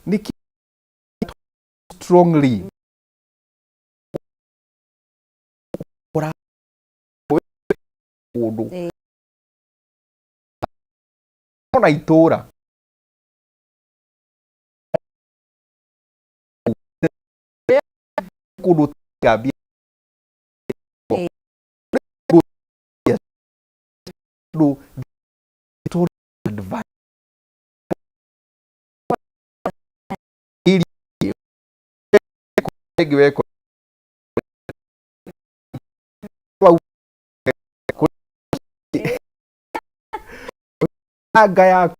Nĩkĩ strongly kũndũ ona itũra kũndũ gambia kũndũ rĩngĩ wekwo anga yaku.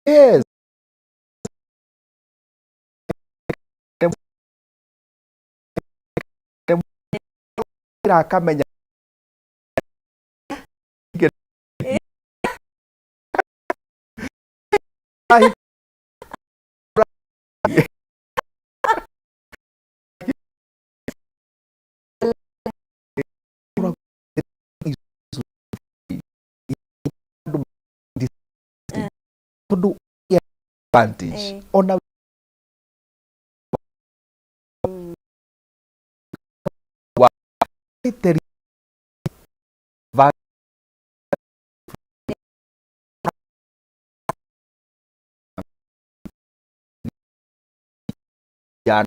Yes. Akamenya tondũ advantage ona wa ya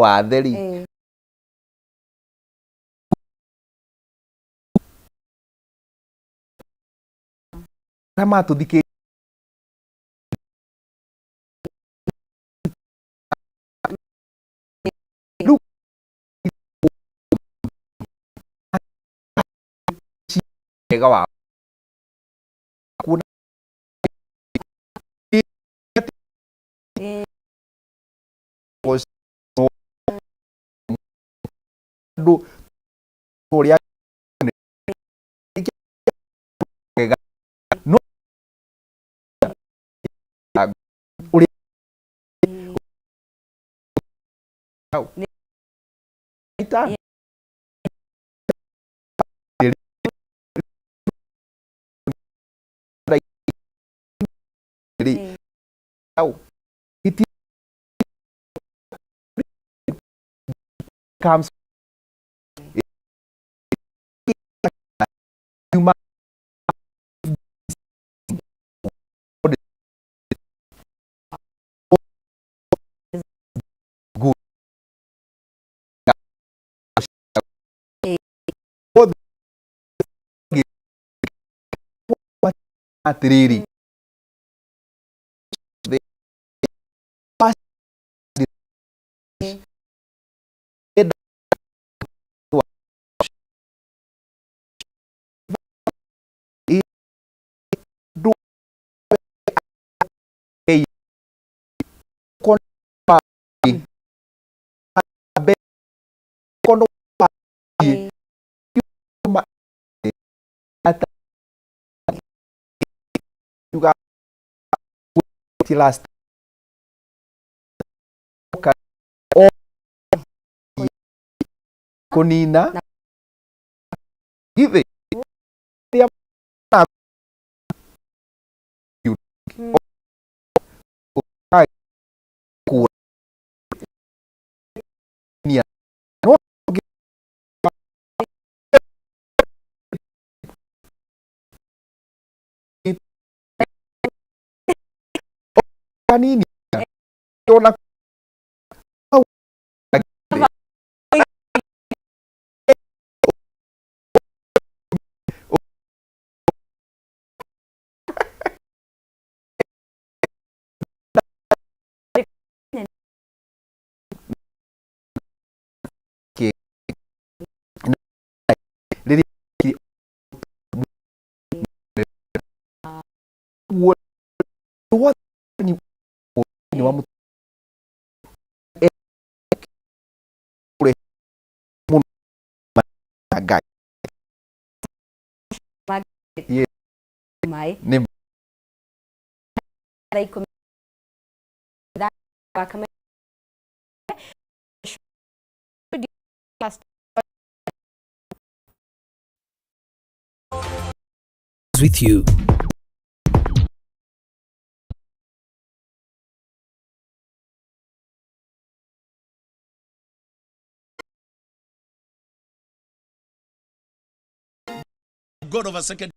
wathe rĩ arĩa matũthikĩrĩria rĩu wega wa kuona andũ ũrĩa no ũrĩa ita it comes human good atĩrĩrĩ last kũnina githĩ kanini ona rĩrĩa Thĩinĩ wa mũno Ngai. Maĩ. Nĩ Thaa 10 wa Kameme. With you. God of a second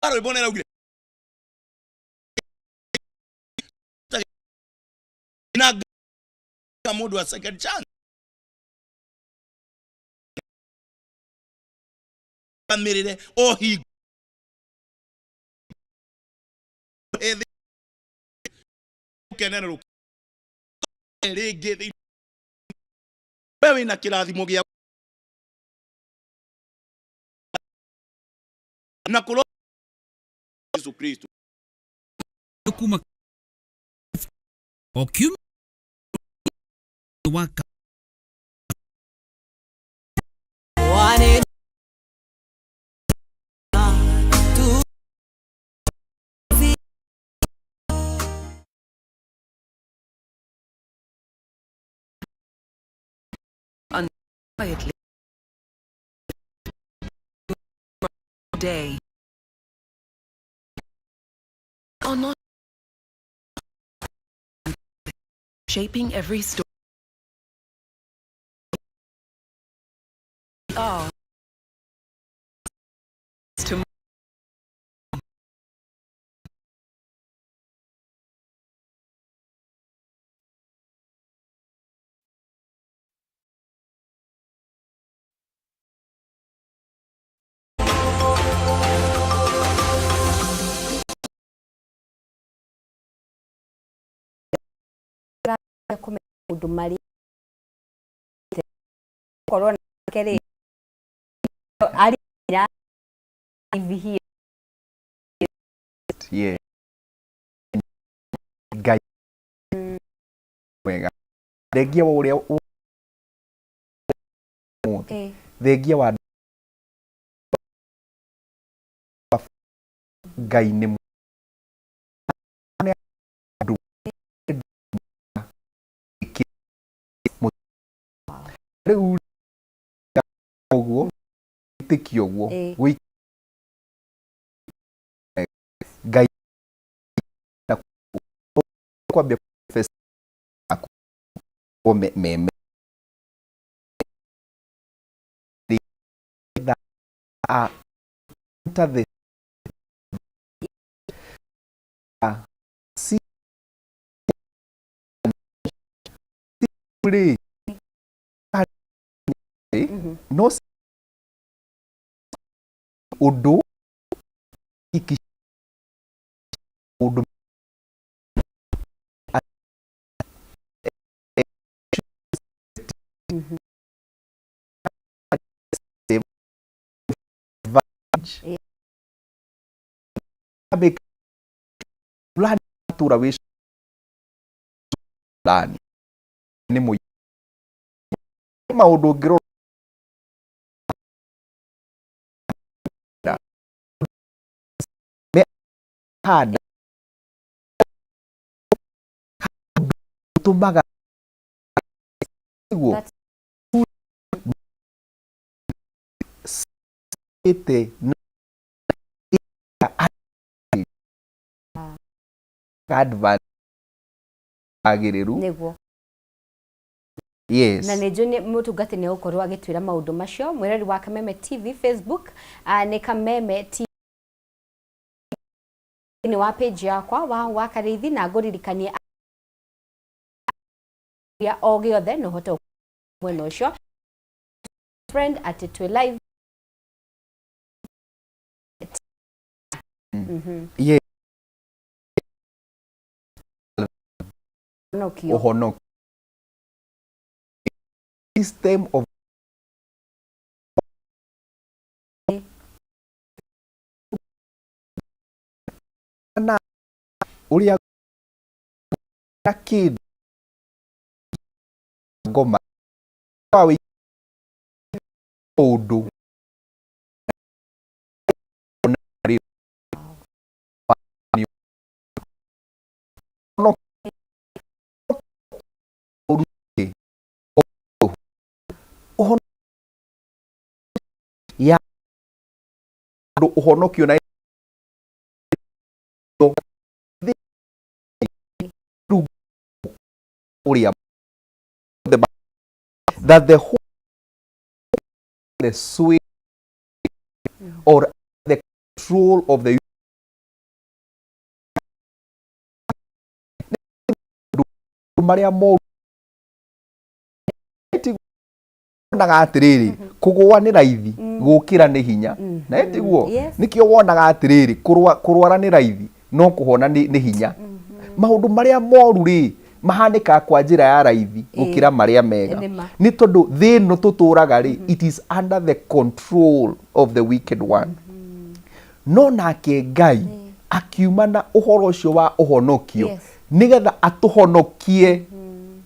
rwĩmbo nĩ raugire na mũndũ a second chance mĩrĩre o hingo kenererwo rĩngĩ thĩinĩ we wĩna kĩrathimo gĩa na kũro Yesu Kristo. Kuma o kiumia wa One, two, three. Quietly. Day. Are not shaping every story. Are to Kũmenya maũndũ marĩa korwo nake rĩ arĩ hivi here. Yeah. Ngai mwega, thengia wa ũrĩa ũmũthĩ, thengia wa Ngai nĩ nĩ andũ rĩu ũguo ĩtĩkio ũguo Ngai na kwambia confess aku me me me that are enter the see rĩ no ũndũ iki ũndũ fulani tura wĩ fulani nĩ mũi maũndũ ũngĩrora me handa tũmaga guo ĩte na advance agĩrĩru. Nĩguo. Yes. Na nĩ njũĩ nĩ mũtungati nĩ egũkorwo agĩtwĩra maũndũ macio. Mwĩrori wa Kameme TV Facebook, nĩ Kameme TV thĩinĩ wa page yakwa wa Karĩithi, na ngũririkanie o gĩothe no ũhote mwena ũcio friend atĩ twĩ live. Yeah. Honokio. Ũhonokio system of na Ũrĩa na kĩndũ ngoma wa ũndũ ya andũ ũhonokio na ũrĩa that the whole the sway or the control of the marĩa moru wonaga atĩrĩrĩ, kũgũa nĩ raithi, gũkĩra nĩ hinya, na ĩtiguo? Yes. Nĩkĩo wonaga atĩrĩrĩ, kũrwara nĩ raithi, no kũhona nĩ hinya. Maũndũ marĩa moru rĩ, mahanĩkaga kwa njĩra ya raithi gũkĩra marĩa mega. Nĩ ma. Nĩ tondũ thĩ ĩno tũtũraga rĩ, it is under the control of the wicked one. No nake Ngai akiuma na ũhoro ũcio wa ũhonokio nĩgetha atũhonokie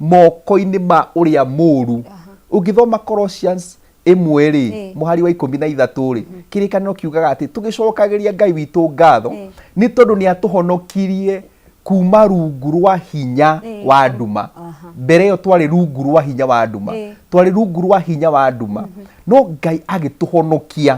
moko-inĩ ma ũrĩa mũru. Ũngĩthoma Colossians 1 rĩ, mũhari wa 13 rĩ, Kĩrĩkanĩro kiugaga atĩ tũgĩcokagĩria Ngai witũ ngatho nĩ tondũ nĩ atũhonokirie kuma rungu rwa hinya wa nduma. Mbere ĩyo twarĩ rungu rwa hinya wa nduma, twarĩ rungu rwa hinya wa nduma, no Ngai agĩtũhonokia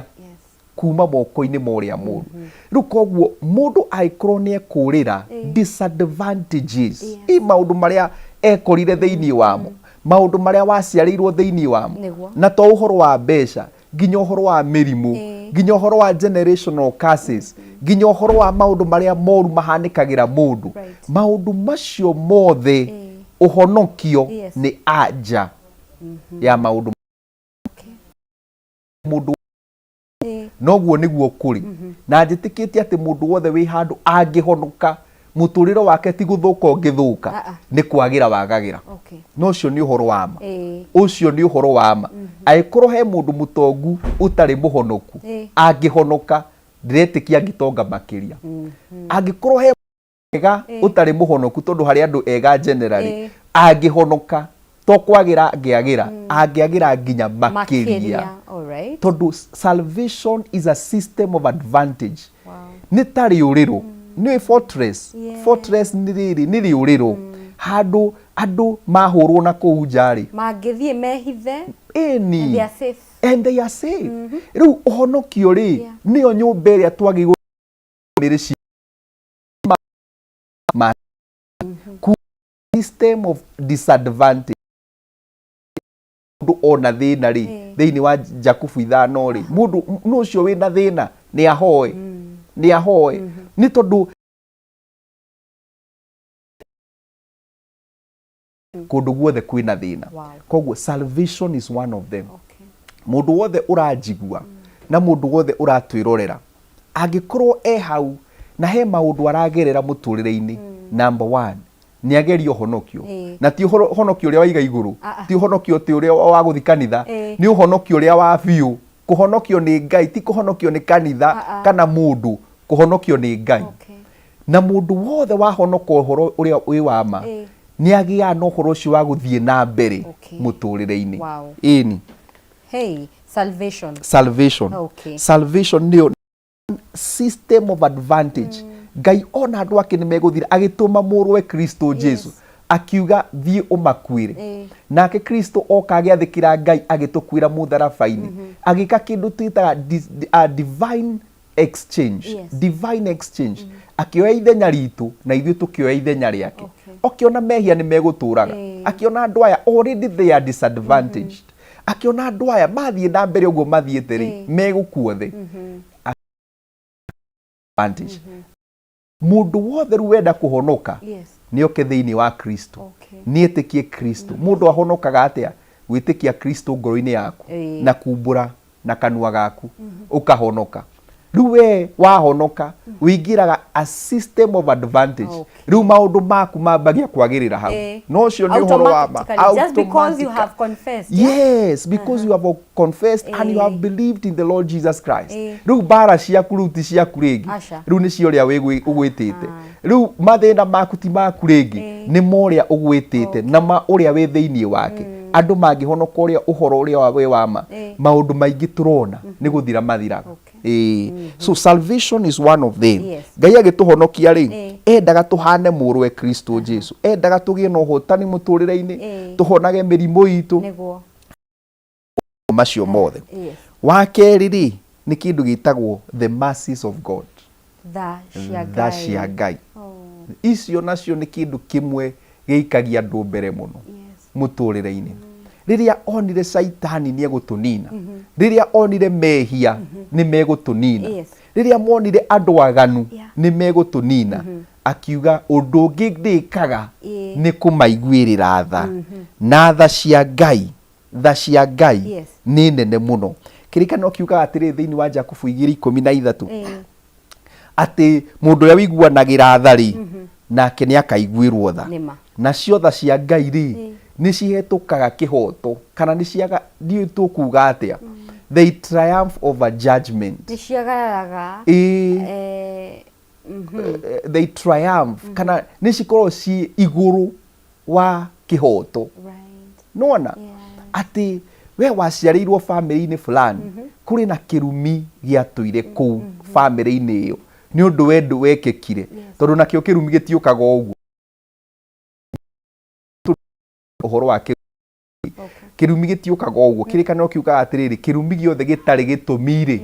kuma moko-inĩ ma ũrĩa mũru. Rĩu koguo mũndũ angĩkorwo nĩ ekũrĩra disadvantages, i maũndũ marĩa ekorire thĩinĩ wamo, maũndũ marĩa waciarĩirwo thĩinĩ wamo, na to ũhoro wa mbeca, nginya ũhoro wa mĩrimũ, nginya ũhoro wa generational curses, nginya ũhoro wa maũndũ marĩa moru mahanĩkagĩra mũndũ, maũndũ macio mothe, ũhonokio nĩ anja ya maũndũ mũndũ. Noguo nĩguo kũrĩ, na njĩtĩkĩtie atĩ mũndũ wothe wĩ handũ angĩhonoka, mũtũrĩre wake ti gũthũka ũngĩthũka, Ah, ah. nĩ kwagĩra wagagĩra. No ũcio nĩ ũhoro wa ma. Ũcio nĩ ũhoro wa ma. Angĩkorwo he mũndũ mũtongu ũtarĩ mũhonoku, angĩhonoka, ndĩretĩkia angĩtonga makĩria. Angĩkorwo he ega ũtarĩ mũhonoku, tondũ harĩ andũ ega generally, angĩhonoka, to kwagĩra angĩagĩra, angĩagĩra nginya makĩria. Makĩria. All right. Tondũ salvation is a system of advantage. Nĩ ta rĩũrĩro, nĩ fortress. Fortress nĩ rĩrĩ, nĩ rĩũrĩro handũ andũ mahũrwo na kũu nja rĩ, mangĩthiĩ mehithe. Ĩni. And they are safe. And they are safe. Rĩu ũhonokio rĩ, nĩyo nyũmba ĩrĩa twagĩrĩirwo mĩrĩ ci ma ku system of disadvantage. Mũndũ ona thĩna rĩ, thĩinĩ wa Jakubu 5 rĩ, mũndũ nũ ũcio wĩna thĩna nĩ ahoe, nĩ ahoe, nĩ tondũ kũndũ guothe kwĩna thĩna. Koguo salvation is one of them. Mũndũ wothe ũranjigua na mũndũ wothe ũratwĩrorera, angĩkorwo e hau na he maũndũ aragerera mũtũrĩre-inĩ, number one nĩ agerie ũhonokio. Na ti ũhonokio ũrĩa wa iga igũrũ, Ah, ah. ti ũhonokio ti ũrĩa wa gũthi kanitha, nĩ ũhonokio ũrĩa wa biũ, kũhonokio nĩ Ngai, ti kũhonokio nĩ kanitha Ah, ah. kana mũndũ, kũhonokio nĩ Ngai. Na mũndũ wothe wahonoka ũhoro ũrĩa wĩ wa ma, nĩ agĩaga na ũhoro ũcio wa gũthiĩ na mbere mũtũrĩre-inĩ. Ĩni. Hey, salvation. Salvation. Salvation nĩyo system of advantage. Ngai ona andũ ake nĩ megũthira, agĩtũma mũrũwe Kristo Jesu, akiuga, "Thiĩ ũmakuĩre." Nake Kristo oka agĩathĩkĩra Ngai, agĩtũkuĩra mũtharaba-inĩ, agĩka kĩndũ twĩtaga divine exchange. Divine exchange, akĩoya ithenya ritũ na ithuĩ tũkĩoya ithenya rĩake. Akĩona mehia nĩ megũtũraga, akĩona andũ aya already they are disadvantaged, akĩona andũ aya mathiĩ na mbere ũguo mathiĩte rĩ, megũkua thĩ. Advantage. Mũndũ wothe rĩu wenda kũhonoka, nĩ oke thĩinĩ wa Kristo, nĩ etĩkie Kristo. Mũndũ ahonokaga atĩa? Gwĩtĩkia Kristo ngoro-inĩ yaku na kumbũra na kanua gaku, ũkahonoka. Rĩu we wahonoka wĩingĩraga a system of advantage. Rĩu maũndũ maku mambagia kwagĩrĩra hau. No ũcio nĩ ũhoro wa ma. Automatically, just because you Automatically. Have confessed, yeah? Yes, because you have confessed and you have believed in the Lord Jesus Christ. Rĩu mbara ciaku rĩu ti ciaku rĩngĩ. Aca. Rĩu nĩ cia ũrĩa ũgwĩtĩte. Rĩu mathĩna maku ti maku rĩngĩ, nĩ ma ũrĩa ũgwĩtĩte na ma ũrĩa wĩ thĩinĩ wake. Andũ mangĩhonoka ũrĩa ũhoro ũrĩa wĩ wa ma, maũndũ maingĩ tũrona nĩ gũthira mathiraga. Ĩĩ. So salvation is one of them. Ngai agĩtũhonokia rĩ, endaga tũhane mũrũwe Kristo Jesu, endaga tũgĩe na ũhotani mũtũrĩre-inĩ, tũhonage mĩrimũ itũ, macio mothe. Wa kerĩ rĩ, nĩ kĩndũ gĩtagwo the mercies of God. Tha cia Tha Ngai. Cia Ngai icio nacio nĩ kĩndũ kĩmwe gĩikagia andũ mbere mũno mũtũrĩre-inĩ. Rĩrĩa onire Caitani nĩ egũtũnina, rĩrĩa onire mehia nĩ megũtũnina, rĩrĩa monire andũ aganu nĩ megũtũnina, akiuga ũndũ ũngĩ ndĩkaga nĩ kũmaiguĩrĩra tha. Na tha cia Ngai, tha cia Ngai nĩ nene mũno. Kĩrĩkanĩro kiugaga atĩrĩrĩ thĩinĩ wa Jakubu 2:13 atĩ mũndũ ũrĩa ũiguanagĩra tha rĩ, nake nĩ akaiguĩrwo tha. Nĩma. Nacio tha cia Ngai rĩ, nĩ cihetũkaga kĩhoto, kana nĩ ciaga, ndiũĩ tũkuga atĩa, they triumph over judgment. Nĩ ciagararaga. Ĩĩ. They triumph, kana nĩ cikoragwo ciĩ igũrũ wa kĩhoto. Nona atĩ we waciarĩirwo bamĩrĩ-inĩ fulani, kũrĩ na kĩrumi gĩatũire kũu bamĩrĩ-inĩ ĩyo nĩ ũndũ wendũ wekĩkire, tondũ nakĩo kĩrumi gĩtiũkaga o ũguo. Ũhoro wa kĩrumi, kĩrumi gĩtiũkaga o ũguo. Kĩrĩkanĩro kiugaga atĩrĩrĩ, kĩrumi gĩothe gĩtarĩ gĩtũmi rĩ,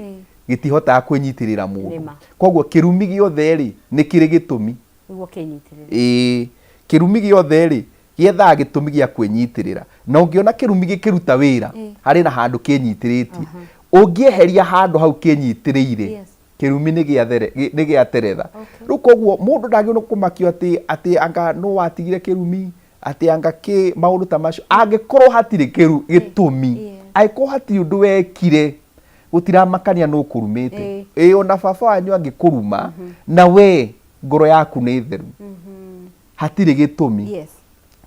gĩtihotaga kwĩnyitĩrĩra mũndũ. Koguo kĩrumi gĩothe rĩ, nĩ kĩrĩ gĩtũmi. Nĩguo kĩnyitĩrĩre. Ĩĩ, kĩrumi gĩothe rĩ, gĩethaga gĩtũmi gĩa kwĩnyitĩrĩra. Na ũngĩona kĩrumi gĩkĩruta wĩra, harĩ na handũ kĩnyitĩrĩtie. Ũngĩeheria handũ hau kĩnyitĩrĩire, kĩrumi nĩ gĩateretha. Rĩu koguo mũndũ ndagĩrĩirwo nĩ kũmakio atĩ anga nũ watigire kĩrumi, atĩ anga kĩ, maũndũ ta macio. Angĩkorwo hatirĩ gĩtũmi, angĩkorwo hatirĩ ũndũ wekire, gũtiramakania nũ ũkũrumĩte. Ĩĩ, ona baba wanyu angĩkũruma, na we ngoro yaku nĩ theru, hatirĩ gĩtũmi,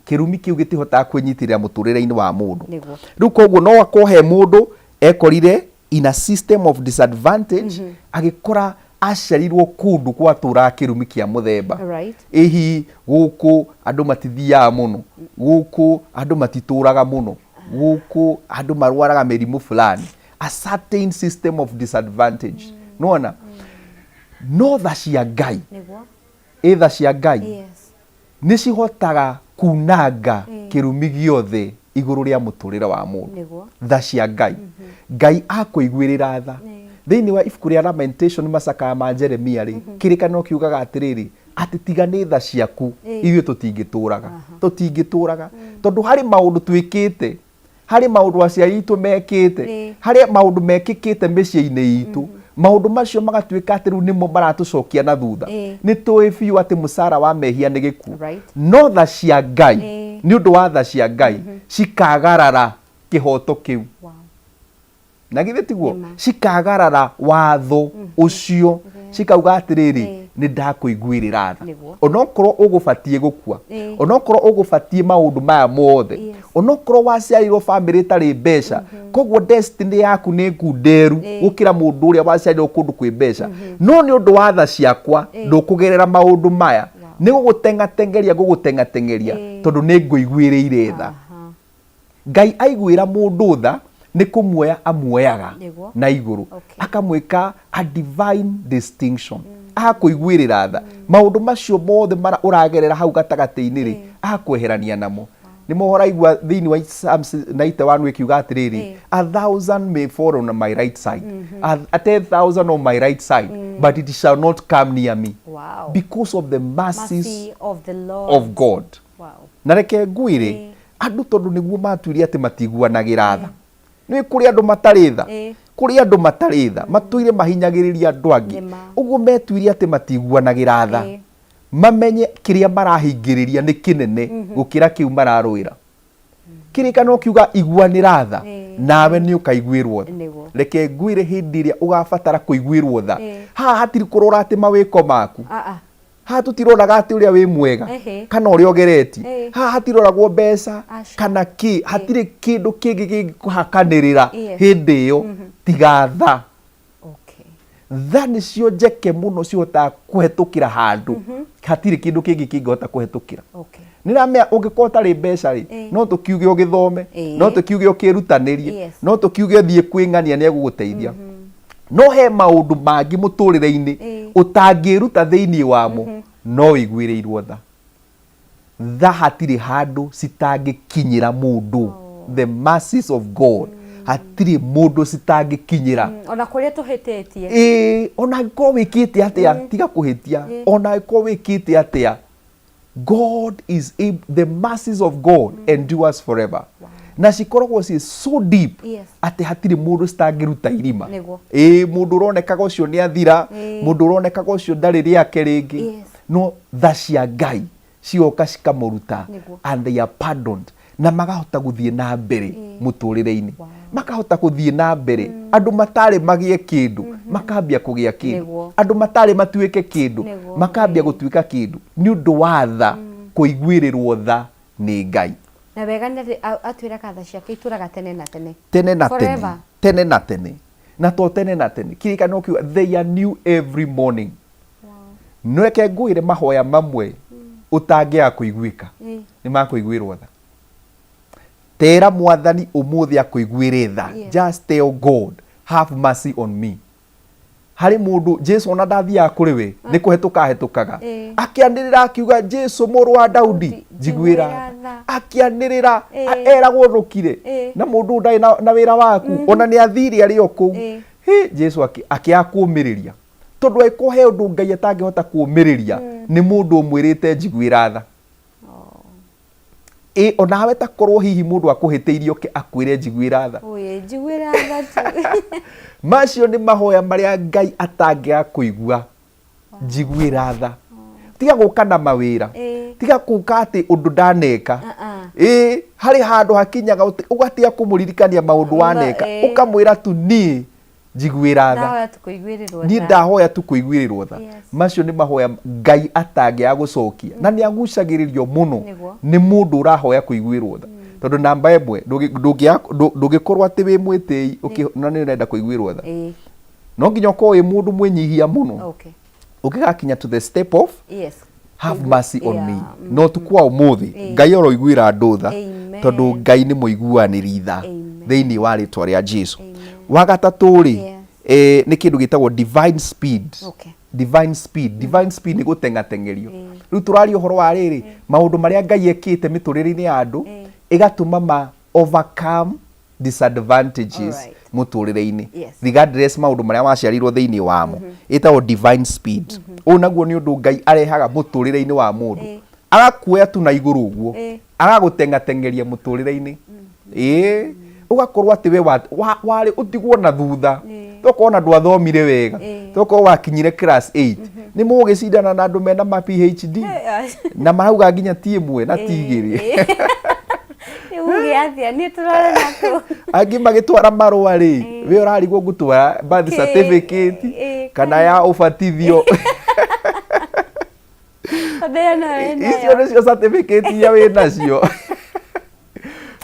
kĩrumi kĩu gĩtihotaga kwĩnyitĩrĩra mũtũrĩre-inĩ wa mũndũ. Rĩu koguo no akorwo he mũndũ ekorire in a system of disadvantage, agĩkora aciarirwo kũndũ gwatũraga kĩrumi kĩa mũthemba. Ĩhi gũkũ andũ matithiaga mũno, gũkũ andũ matitũraga mũno, gũkũ andũ marwaraga mĩrimũ fulani, a certain system of disadvantage. Nĩwona, no tha cia Ngai, ĩ tha cia Ngai nĩ cihotaga kunanga kĩrumi gĩothe igũrũ rĩa mũtũrĩre wa mũndũ. Tha cia Ngai, Ngai akũiguĩrĩra tha. Thĩinĩ wa ibuku rĩa Lamentation, macakaya ma Jeremia rĩ, kĩrĩkanĩro kiugaga atĩrĩrĩ, atĩ tiga nĩ tha ciaku, ithuĩ tũtingĩtũraga, tũtingĩtũraga, tondũ harĩ maũndũ twĩkĩte, harĩ maũndũ aciari aitũ mekĩte, harĩ maũndũ mekĩkĩte mĩciĩ-inĩ itũ. Maũndũ macio magatuĩka atĩ rĩu nĩmo maratũcokia na thutha. Nĩ tũĩ biũ atĩ mũcara wa mehia nĩ gĩkuũ. No tha cia Ngai, nĩ ũndũ wa tha cia Ngai, cikagarara kĩhoto kĩu. Na githĩ tiguo? Cikagarara watho ũcio, cikauga atĩrĩrĩ, nĩ ndakũiguĩrĩra tha. Onokorwo ũgũbatiĩ gũkua, onokorwo ũgũbatiĩ maũndũ maya mothe, onokorwo waciarĩirwo bamĩrĩ ĩtarĩ mbeca, koguo destiny yaku nĩ ngunderu gũkĩra mũndũ ũrĩa waciarĩirwo kũndũ kwĩ mbeca, no nĩ ũndũ wa tha ciakwa ndũkũgerera maũndũ maya. Nĩ gũgũteng'ateng'eria ngũgũteng'ateng'eria, tondũ nĩ ngũiguĩrĩire tha. Ngai aiguĩra mũndũ tha nĩ kũmuoya amuoyaga na igũrũ, akamwĩka a divine distinction, agakũiguĩrĩra tha. Maũndũ macio mothe mara ũragerera hau gatagatĩ-inĩ rĩ, agakweherania namo. Nĩ ũraigua thĩinĩ wa Psalms 91 ĩkiuga atĩrĩrĩ, "A thousand may fall on my right side, a 10,000 on my right side, but it shall not come near me," because of the mercies Mercy of the Lord. Of God. Na reke ngwĩre andũ, tondũ nĩguo matuire atĩ matiguanagĩra tha. Nĩ kũrĩ andũ matarĩ tha, kũrĩ andũ matarĩ tha, matũire mahinyagĩrĩria andũ angĩ. Ũguo metuire atĩ matiguanagĩra tha, mamenye kĩrĩa marahingĩrĩria nĩ kĩnene gũkĩra kĩu mararũĩra. Kĩrĩkanĩro kiuga iguanĩra tha, nawe nĩ ũkaiguĩrwo tha. Reke ngwĩre, hĩndĩ ĩrĩa ũgabatara kũiguĩrwo tha, Haha hatirĩ kũrora atĩ mawĩko maku. Ah, ah. Haha tũtiroraga atĩ ũrĩa wĩ mwega Ehe. kana ũrĩa ũgeretie. Ĩĩ. Haha hatiroragwo mbeca Aca. kana kĩ, hatirĩ kĩndũ kĩngĩ kĩngĩkũhakanĩrĩra Yes. hĩndĩ ĩyo tiga tha. Okay. Tha nĩcio njeke mũno cihotaga kũhetũkĩra handũ hatirĩ kĩndũ kĩngĩ kĩngĩhota kũhetũkĩra. Okay. Nĩramenya ũngĩkorwo ũtarĩ mbeca rĩ, Ĩĩ. no tũkiuge ũgĩthome, Ĩĩ. no tũkiuge ũkĩrutanĩrie, Yes. no tũkiuge ũthiĩ kwĩng'ania nĩ egũgũteithia. No he maũndũ mangĩ mũtũrĩre-inĩ Ĩĩ. ũtangĩruta thĩinĩ wamo no ũiguĩrĩirwo tha. Tha hatirĩ handũ citangĩkinyĩra mũndũ. The mercies of God hatirĩ mũndũ citangĩkinyĩra. Ona kũrĩa tũhĩtĩtie. Ĩĩ, ona angĩkorwo wĩkĩte atĩa, tiga kũhĩtia. Ona angĩkorwo wĩkĩte atĩa, God is able, the mercies of God endures forever. Na cikoragwo ciĩ so deep Yes. atĩ hatirĩ mũndũ citangĩruta irima. Nĩguo. Ĩĩ, mũndũ ũronekaga ũcio nĩ athira, Ĩĩ. mũndũ ũronekaga ũcio ndarĩ rĩake rĩngĩ. Yes. No tha cia Ngai cioka cikamũruta Nĩguo. and they are pardoned na makahota gũthiĩ na mbere mũtũrĩre-inĩ. Makahota gũthiĩ na mbere. Andũ matarĩ magĩe kĩndũ makambia kũgĩa kĩndũ. Nĩguo. Andũ matarĩ matuĩke kĩndũ Nĩguo. makambia gũtuĩka kĩndũ nĩ ũndũ wa tha kũiguĩrĩrwo tha nĩ Ngai. Na wega nĩ atĩ atwĩraga tha ciake itũraga tene na tene. Tene na tene. Forever. Tene na tene. Na to tene na tene. Kĩrĩkanĩro kiuga they are new every morning. No reke ngwĩre mahoya mamwe ũtangĩaga kũiguĩka Ĩĩ. nĩ makũiguĩrwo tha. Tera mwathani ũmũthĩ akũiguĩre tha. Yes. Just tell God have mercy on me. Harĩ mũndũ Jesu ona ndathiaga kũrĩ we nĩ kũhetũka ahetũkaga Ĩĩ. akĩanĩrĩra akiuga Jesu mũrũ wa Daudi njiguĩra Njiguĩra tha. tha. Akĩanĩrĩra Ĩĩ. eragwo ndũkire Ĩĩ. na mũndũ ũyũ ndarĩ na wĩra waku ona nĩ athire arĩ o kũu. Ĩĩ. Hĩ, Jesu akĩaga kũũmĩrĩria tondũ angĩkorwo he ũndũ Ngai atangĩhota kũũmĩrĩria nĩ mũndũ ũmwĩrĩte njiguĩra tha. Ĩ onawe ta korwo hihi mũndũ akũhĩtĩirie oke akwĩre njiguĩra tha. Ũyĩ, njiguĩra tha tu. Macio nĩ mahoya marĩa Ngai atangĩaga kũigua. Njiguĩra tha. Tiga gũka na mawĩra. Ĩĩ. Tiga gũka atĩ ũndũ ndaneka. Ah-ah. Ĩĩ, harĩ handũ hakinyaga ũgatiga kũmũririkania maũndũ waneka. Ĩĩ. Ũkamwĩra tu niĩ njiguĩra tha. Ndahoya tu kũiguĩrĩrwo Niĩ tha. ndahoya tu kũiguĩrĩrwo tha. Yes. Macio nĩ mahoya Ngai atangĩaga gũcokia. Na nĩ agucagĩrĩrio mũno Nĩguo. nĩ mũndũ ũrahoya kũiguĩrwo tha. Tondũ namba ĩmwe ndũngĩkorwo atĩ wĩ mwĩtĩi na nĩ ũrenda kũiguĩrwo tha. Ĩĩ. No nginya ũkorwo wĩ mũndũ mwĩnyihia mũno. Okay. Ũngĩgakinya to the step of Yes. have mercy on me. Yeah. No tukũ wa ũmũthĩ Ĩĩ. Ngai oroiguĩra andũ tha Amen. tondũ Ngai nĩ mũiguanĩri tha Amen. thĩinĩ wa rĩtwa rĩa Jesu. Amen. Wa gatatũ rĩ, Yes. nĩ kĩndũ gĩtagwo divine speed. Okay. Divine speed. Divine speed nĩ gũteng'ateng'erio. Rĩu tũraria ũhoro wa rĩrĩ maũndũ marĩa Ngai ekĩte mĩtũrĩre-inĩ ya andũ ĩgatũma ma overcome disadvantages Alright. mũtũrĩre-inĩ. Yes. Regardless maũndũ marĩa waciarirwo thĩinĩ wamo. Ĩtagwo divine speed. Ũũ naguo nĩ ũndũ Ngai arehaga mũtũrĩre-inĩ wa mũndũ. Ĩĩ. Agakuoya tu na igũrũ ũguo. Ĩĩ. Agagũteng'ateng'eria mũtũrĩre-inĩ. Ĩĩ. Ũgakorwo atĩ we warĩ ũtigwo na thutha. Ĩĩ. Tokorwo ona ndwathomire wega. Ĩĩ. Tokorwo wakinyire class 8. Nĩ mũgũgĩcindana na andũ mena ma PhD. Na marauga nginya ti ĩmwe na ti igĩrĩ. Rĩu uge atĩa? Niĩ tũrore nakũ. Angĩ magĩtwara marũa rĩ, we ũrarigwo ngũtwara birth Kĩ- certificate ĩĩ, kana ya ũbatithio. Tondũ ĩyo no wĩ nayo. Icio nĩcio certificate iria wĩ nacio.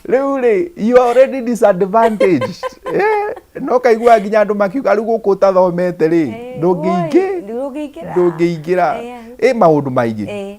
Rĩu rĩ, you are already disadvantaged. No kaigua nginya andũ makiuga rĩu gũkũ ũtathomete rĩ, ndũngĩingĩ, Ndũngĩingĩra. ndũngĩingĩra. Yes. Ĩ maũndũ maingĩ. Ĩĩ.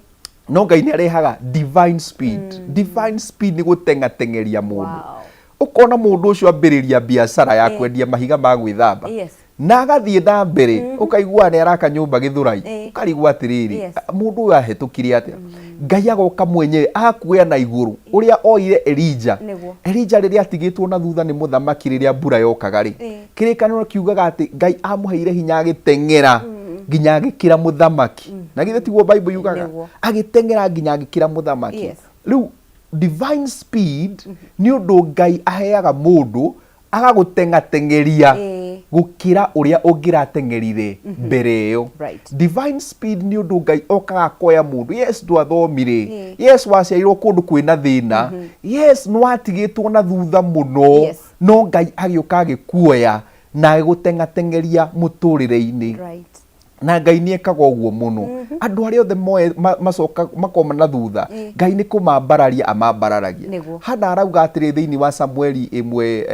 No Ngai nĩ arehaga divine speed. Divine speed nĩ gũteng'ateng'eria mũndũ. Wow. Ũkona mũndũ ũcio ambĩrĩria biacara ya kwendia mahiga ma gwĩthamba. Yes. Na agathiĩ na mbere, ũkaigua nĩ araka nyũmba Gĩthũrai. Ĩĩ. Ũkarigwo atĩrĩrĩ, Yes. mũndũ ũyũ ahĩtũkire atĩa? Ngai agoka mwenyewe agakuoya na igũrũ ũrĩa oire Elija. Nĩguo. Elija rĩrĩa atigĩtwo na thutha nĩ mũthamaki rĩrĩa mbura yokaga rĩ, Ĩĩ. kĩrĩkanĩro kiugaga atĩ Ngai amũheire hinya agĩteng'era nginya agĩkĩra mũthamaki. Na githĩ tiguo Bible yugaga? Nĩguo. Agĩteng'era nginya agĩkĩra mũthamaki. Yes. Rĩu divine speed nĩ ũndũ Ngai aheaga mũndũ agagũteng'ateng'eria Ĩĩ. gũkĩra ũrĩa ũngĩrateng'erire mbere ĩyo. Right. Divine speed nĩ ũndũ Ngai okaga akoya mũndũ. Yes, ndwathomire. Ĩĩ. Yes, waciarirwo kũndũ kwĩna thĩna. Yes, nĩwatigĩtwo na thutha mũno. Yes. No Ngai agĩũka agĩkuoya na agĩgũteng'ateng'eria mũtũrĩre-inĩ. Right. Na Ngai nĩ ekaga ũguo mũno. Andũ arĩa othe moe macoka makoma na thutha, Ngai nĩ kũmambararia amambararagia. Hana arauga atĩrĩ thĩinĩ wa Samueli ĩmwe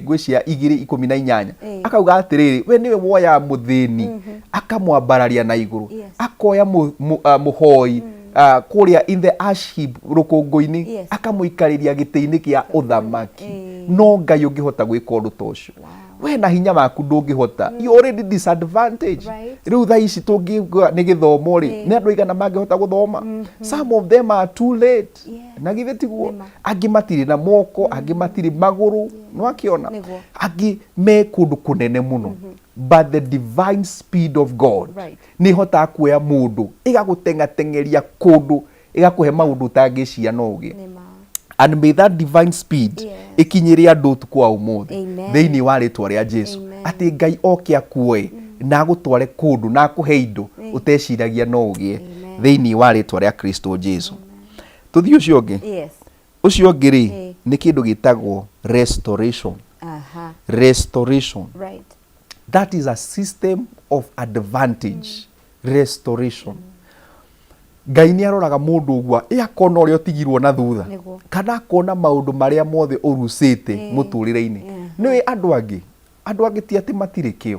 ngwĩciria 2:18, akauga atĩrĩrĩ, we nĩwe woyaga mũthĩni akamwambararia na igũrũ, akoya mũhoi kũrĩa in the ash heap, rũkũngũ-inĩ, akamũikarĩria gĩtĩ-inĩ kĩa ũthamaki. No Ngai ũngĩhota gwĩka ũndũ ta ũcio. We na hinya waku ndũngĩhota, you already disadvantage. Rĩu thaa ici tũngĩigua nĩ gĩthomo rĩ, nĩ andũ aigana mangĩhota gũthoma? Some of them are too late. Na githĩ tiguo? Angĩ matirĩ na moko, angĩ matirĩ magũrũ, nĩwakĩona? Angĩ me kũndũ kũnene mũno, but the divine speed of God nĩ ĩhotaga kuoya mũndũ, ĩgagũteng'ateng'eria kũndũ, ĩgakũhe maũndũ ũtangĩcia no ũgĩe. And may that divine speed ĩkinyĩre andũ ũtukũ wa ũmũthĩ thĩinĩ wa rĩtwa rĩa Jesu, atĩ Ngai oke akuoe na agũtware kũndũ na akũhe indo ũteciragia no ũgĩe, thĩinĩ wa rĩtwa rĩa Kristo Jesu. Tũthiĩ ũcio ũngĩ. Ũcio ũngĩ rĩ, nĩ kĩndũ gĩtagwo restoration. Restoration, that is a system of advantage. Restoration, Ngai nĩ aroraga mũndũ ũguo ĩ akona ũrĩa ũtigirwo na thutha, kana akona maũndũ marĩa mothe ũrucĩte mũtũrĩre-inĩ. Nĩ andũ angĩ, andũ angĩ ti atĩ matirĩ kĩo.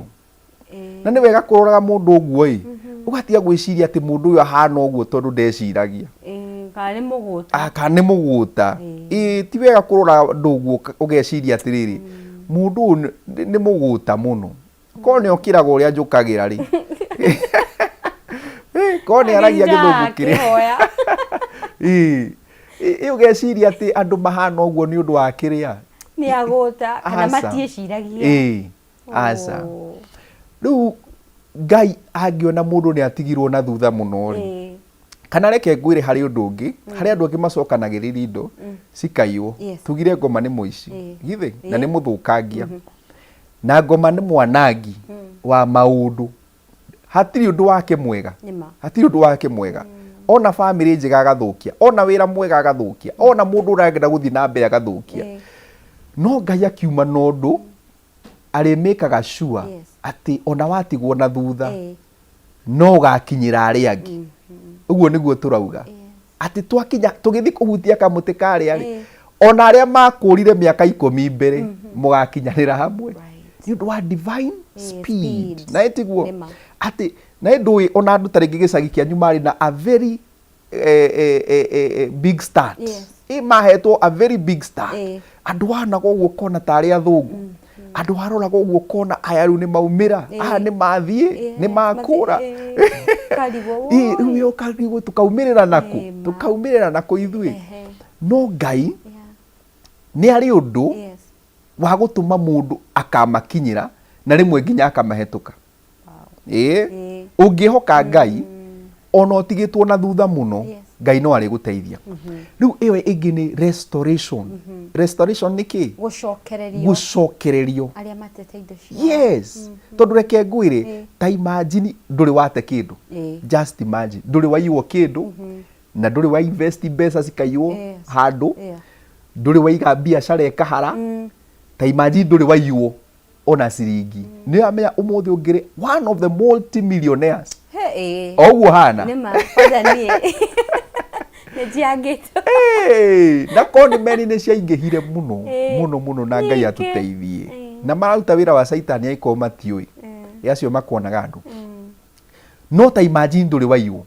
Na nĩ wega kũroraga mũndũ ũguo ĩ, ũgatiga gwĩciria atĩ mũndũ ũyũ ahana ũguo tondũ ndeciragia. Kana nĩ mũgũta. Ah, kana nĩ mũgũta. Ĩ ti wega kũrora andũ ũguo ũgeciria atĩrĩrĩ, mũndũ ũyũ nĩ mũgũta mũno. Korwo nĩ okĩraga ũrĩa njũkagĩra rĩ, korwo nĩ aragia gĩthũngũ kĩrĩa. Akĩhoya. Ĩ ĩ, ũgeciria atĩ andũ mahana ũguo nĩ ũndũ wa kĩrĩa. Nĩ agũta kana Aca. matiĩciragia. Ĩ aca. Rĩu Ngai angĩona mũndũ nĩ atigirwo na thutha mũno rĩ, kana reke ngwĩre harĩ ũndũ ũngĩ, harĩ andũ angĩ macokanagĩrĩria indo cikaiywo. Tugire ngoma nĩ mũici, githĩ? Na nĩ mũthũkangia. Na ngoma nĩ mwanangi wa maũndũ. Hatirĩ ũndũ wake mwega. Nĩma. Hatirĩ ũndũ wake mwega. Ona bamĩrĩ njega agathũkia, ona wĩra mwega agathũkia, ona mũndũ ũragenda gũthiĩ na mbere agathũkia. No Ngai akiuma na ũndũ arĩmĩkaga sure atĩ ona watigwo na thutha no ũgakinyĩra arĩa angĩ. Ũguo nĩguo tũrauga. Atĩ twakinya tũgĩthiĩ kũhutia kamũtĩ karĩa rĩ, ona arĩa makũrire mĩaka 10 mbere mũgakinyanĩra hamwe. Nĩ ũndũ wa divine speed. Speed. Na ĩtiguo Nĩma. atĩ na ndũĩ ona andũ ta rĩngĩ gĩcagi kĩanyu marĩ na a very big start. Ĩ mahetwo a very big start. Andũ wanaga ũguo ũkona tarĩ athũngũ, andũ waroraga ũguo ũkona aya rĩu nĩ maumĩra, aya nĩ mathiĩ, nĩ makũra. Ũkarigwo, Ĩ, rĩu "Woi." we ũkarigwo tũkaumĩrĩra nakũ, tũkaumĩrĩra nakũ ithuĩ? No Ngai nĩ arĩ ũndũ wa gũtũma mũndũ akamakinyĩra na rĩmwe nginya akamahetũka. Ĩĩ, ũngĩhoka Ngai ona ũtigĩtwo na thutha mũno, Ngai no arĩgũteithia. Rĩu ĩyo ĩngĩ nĩ restoration. Restoration nĩ kĩ? Gũcokererio. Gũcokererio. Arĩa matete indo ciao. Yes. Tondũ reke ngwĩre, ta imagine ndũrĩ wate kĩndũ. Just imagine ndũrĩ waiywo kĩndũ, na ndũrĩ wa invest mbeca cikaiywo handũ, ndũrĩ waiga biacara ĩkahara. Ta imagine ndũrĩ waiywo ona ciringi. Nĩ ũramenya ũmũthĩ ũngĩrĩ one of the multi-millionaires. He, ĩĩ. O ũguo hana. Nĩma, kwanza niĩ nĩ njiangĩtwo. Hey, na korwo nĩ meni nĩ ciaingĩhire mũno mũno mũno, na Ngai Nyingĩ. atũteithie. Na mararuta wĩra wa caitani angĩkorwo matiũĩ. Ĩ acio makonaga andũ. No ta imagine ndũrĩ waiywo,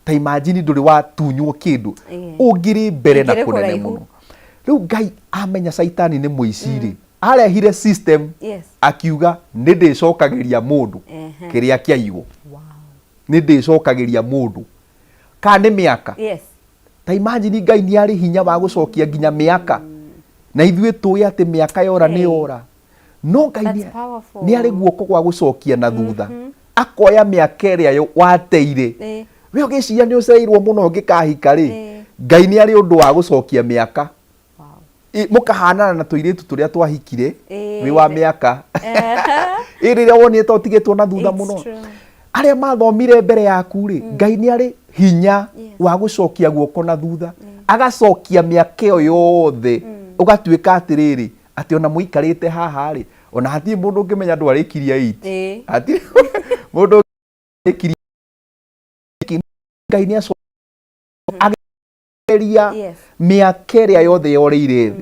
ta imagine ndũrĩ watunywo kĩndũ, ũngĩrĩ mbere na Ũngĩrĩ kũnene kũraihu. mũno. Rĩu Ngai amenya caitani nĩ mũici rĩ, arehire system, akiuga nĩ ndĩcokagĩria mũndũ kĩrĩa kĩaiywo. Nĩ ndĩcokagĩria mũndũ kana nĩ mĩaka. Ta imagine Ngai nĩ arĩ hinya wa gũcokia nginya mĩaka, na ithuĩ tũĩ atĩ mĩaka yora nĩ yora, no Ngai That's powerful. nĩ arĩ guoko gwa gũcokia na thutha, akoya mĩaka ĩrĩa wateire. We ũgĩciria nĩ ũcereirwo mũno ũngĩkahika rĩ, Ngai nĩ arĩ ũndũ wa gũcokia mĩaka. Mũkahanana na tũirĩtu tũrĩa twahikire wĩ wa mĩaka ĩ rĩrĩa wonire ta ũtigĩtwo na thutha It's mũno. true. Arĩa mathomire mbere yaku rĩ, Ngai nĩ arĩ hinya wa gũcokia guoko na thutha, agacokia mĩaka ĩyo yothe, ũgatuĩka atĩrĩrĩ, atĩ ona mũikarĩte haha rĩ, ona hatirĩ mũndũ ũngĩmenya ndwarĩkirie 8. Hatirĩ mũndũ. Arĩkirie Ngai nĩ acokeria mĩaka ĩrĩa yothe yorĩire thĩ.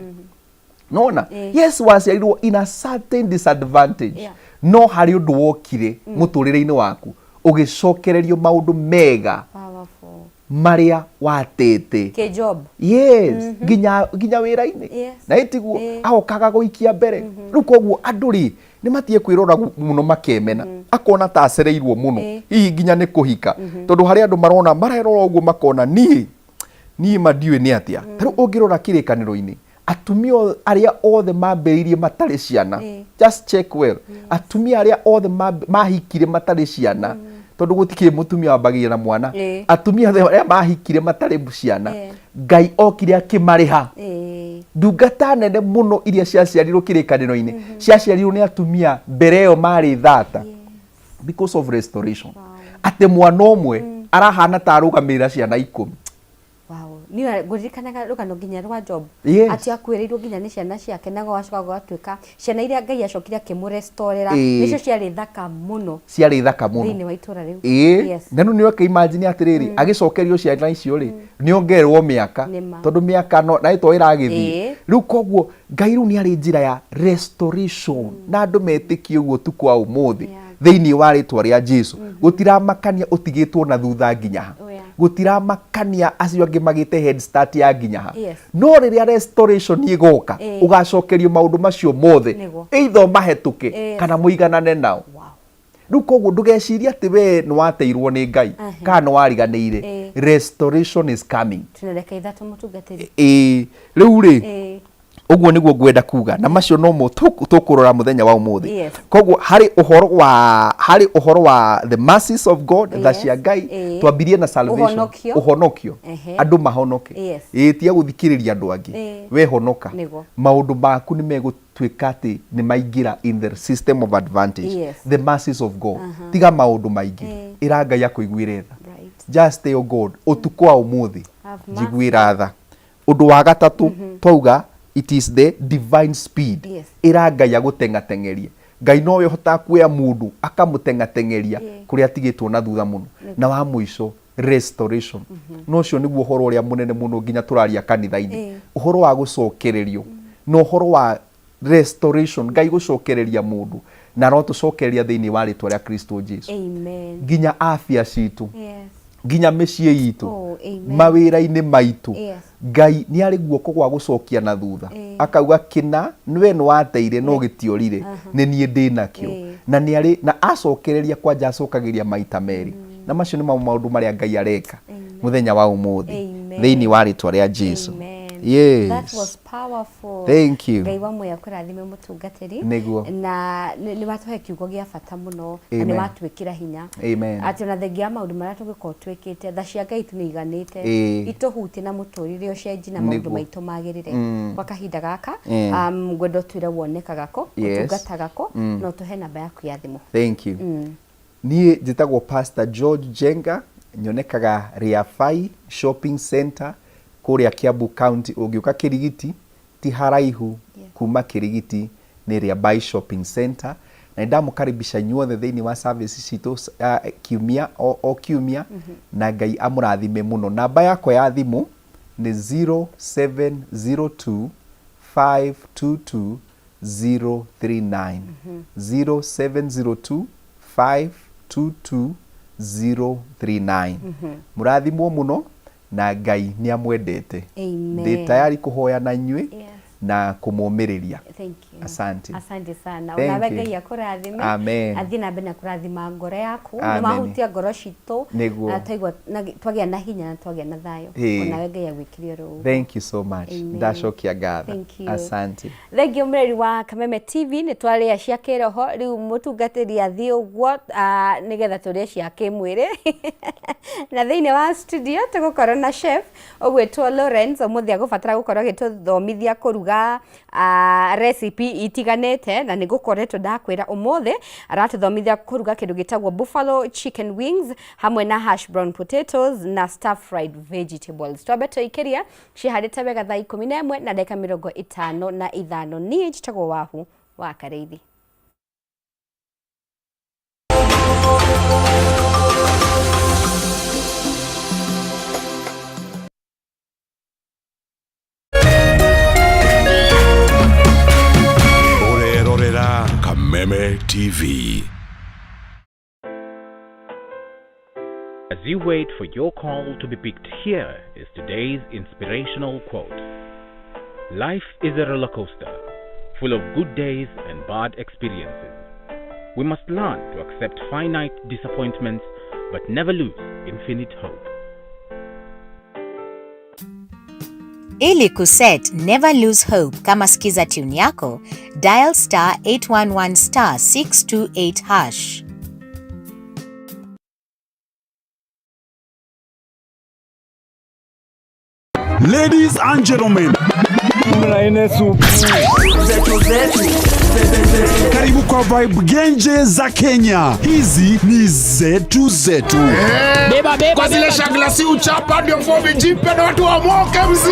Nona yes, waciarirwo in a certain disadvantage, no harĩ ũndũ wokire mũtũrĩre-inĩ waku ũgĩcokererio maũndũ mega Powerful. marĩa watete. Kĩ job. Yes, nginya nginya wĩra-inĩ. Na ĩtiguo agokaga gũikia mbere. Rĩu koguo andũ rĩ nĩ matige kwĩrora mũno makemena, akona ta acereirwo mũno, hihi nginya nĩ kũhika, tondũ harĩ andũ marona marerora ũguo makona niĩ ma ndiũĩ nĩ atĩa. Ta rĩu ũngĩrora kĩrĩkanĩro-inĩ, atumia arĩa othe mambĩrĩirie matarĩ ciana, just check well, atumia arĩa othe mahikire matarĩ ciana, tondũ gũtikĩrĩ mũtumia wambagĩrĩria na mwana, atumia othe arĩa mahikire matarĩ ciana, Ngai okire akĩmarĩha. Ndungata nene mũno iria ciaciarirwo kĩrĩkanĩro-inĩ ciaciarirwo nĩ atumia mbere ĩyo marĩ thata, because of restoration, atĩ mwana ũmwe arahana ta arũgamĩrĩra ciana 10. Wow. Niĩ ngũririkanaga rũgano nginya rwa Job, atĩ akuĩrĩirwo nginya nĩ ciana ciake, na gwacoka gũgatuĩka ciana iria Ngai acokire akĩmũrestorera nĩcio ciarĩ thaka mũno ciarĩ thaka mũno thĩinĩ wa itũra rĩu. Na rĩu nĩ ũkĩ-imagine atĩrĩrĩ, agĩcokerio ciana icio rĩ, nĩ ongererwo mĩaka, Nĩma. tondũ mĩaka no na ĩto ĩragĩthiĩ. Rĩu koguo Ngai rĩu nĩ arĩ njĩra ya restoration, na andũ metĩkie ũguo ũtukũ wa ũmũthĩ thĩinĩ wa rĩtwa rĩa Jesu. Gũtiramakania ũtigĩtwo na thutha nginya ha, gũtiramakania acio angĩ magĩte head start ya nginya ha, no rĩrĩa restoration ĩgoka, ũgacokerio maũndũ macio mothe, either ũmahetũke kana mũiganane nao. Rĩu koguo ndũgecirie atĩ we nĩ wateirwo nĩ Ngai kana nĩ wariganĩire. Restoration is coming. Twĩna ndagĩka 3, mũtungatĩri. Ĩĩ, rĩu rĩ, ũguo nĩguo ngwenda kuga, na macio nomo tũkũrora mũthenya wa ũmũthĩ. Koguo harĩ ũhoro wa the mercies of God, tha cia Ngai, twambirie na salvation. Ũhonokio. Ũhonokio, andũ mahonoke. Ĩĩ, tiga gũthikĩrĩria andũ angĩ. We honoka, maũndũ maku nĩ megũtuĩka atĩ nĩ maingĩra in the system of advantage. The mercies of God, tiga maũndũ maingĩ, ĩra Ngai akũiguĩre tha. Just tell God ũtukũ wa ũmũthĩ, Have mercy. "Njiguĩra tha." Ũndũ wa gatatũ twauga, it is the divine speed. Ĩra Ngai agũteng'ateng'erie. Ngai nowe ũhotaga kuoya mũndũ akamũteng'ateng'eria kũrĩa atigĩtwo na thutha mũno. Na wa mũico, restoration. Na ũcio nĩguo ũhoro ũrĩa mũnene mũno nginya tũraria kanitha-inĩ, ũhoro wa gũcokererio na ũhoro wa restoration, Ngai gũcokereria mũndũ, na no tũcokereria thĩinĩ wa rĩtwa rĩa Kristo Jesu. Amen. Nginya afya citũ, nginya mĩciĩ itũ, Oh, amen. mawĩra-inĩ maitũ, Ngai nĩ arĩ guoko gwa gũcokia na thutha, akauga kĩna nĩwe nĩ wateire no gĩtiorire, nĩ niĩ ndĩ nakĩo. Na nĩ arĩ na acokereria kwanja, acokagĩria maita merĩ. Na macio nĩ maũndũ marĩa Ngai areka mũthenya wa ũmũthĩ Amen. thĩinĩ wa rĩtwa rĩa Jesu. Amen. Yes. That was powerful. Thank you. Ngai wa muoyo akũrathime, mũtungatĩri. Nĩguo. Na nĩ watũhe kiugo gĩa bata mũno na nĩ Amen. watwĩkĩra hinya. Amen. Atĩ ona thengia ya maũndũ marĩa tũngĩkorwo twĩkĩte, tha cia Ngai tu nĩ iganĩte. Itũhutie na mũtũrĩre ũcenji na maũndũ maitũ magĩrĩre. Kwa kahinda gaka, ngwenda ũtwĩre wonekaga kũ, ũtungataga kũ, na ũtũhe namba yaku ya thimũ. Thank you. Niĩ njĩtagwo Pastor George Njenga, nyonekaga Riafai Shopping Center kũrĩa Kiambu County. Ũngĩũka Kĩrigiti, ti haraihu kuma Kĩrigiti, nĩ Riabai Shopping Center. Na nĩ ndamũkaribisha inyuothe thĩinĩ wa service citũ kiumia o kiumia, na Ngai amũrathime mũno. Namba yakwa ya thimũ nĩ 0702 522 039, 0702 522 039. Mũrathimwo mũno na Ngai nĩ amwendete. Amen. Ndĩ tayari kũhoya na inyuĩ na kũmũmĩrĩria. Thank you. Asante. Asante sana. Thank Onawe you. Ngai akũrathime. Amen. Athiĩ na mbere na kũrathima ngoro yaku. Nĩ Amen. wahutia ngoro citũ. Nĩguo. Na twaigua na twagĩa na hinya na twagĩa na thayũ. Onawe Ngai agwĩkĩre oro ũguo. Thank you so much. Amen. Ndacokia ngatho. Thank you. Asante. Thengiũ, mũreri wa Kameme TV. Nĩ twarĩa cia kĩroho, rĩu mũtungatĩri athiĩ ũguo nĩgetha tũrĩe cia kĩmwĩrĩ. Na thĩinĩ wa studio tũgũkorwo na chef ũgwĩtwo Lawrence. Ũmũthĩ agũbatara gũkorwo agĩtũthomithia kũruga recipe itiganĩte, na nĩ gũkoretwo ndakwĩra ũmũthĩ aratũthomithia kũruga kĩndũ gĩtagwo buffalo chicken wings hamwe na hash brown potatoes na stir fried vegetables. Twambe tũikĩrie ciharĩte wega thaa 11:55. Niĩ njĩtagwo Wahu wa Karĩithi. TV. As you wait for your call to be picked, here is today's inspirational quote. Life is a roller coaster, full of good days and bad experiences. We must learn to accept finite disappointments but never lose infinite hope. Ili kuset Never Lose Hope kama skiza tune yako, dial star 811 star 628 hash. Ladies and gentlemen, karibu kwa Vibe Genje za Kenya. Hizi ni zetu zetu. Kwa zile shagla si uchapa ndio fomi jipe na watu wamoke mzii.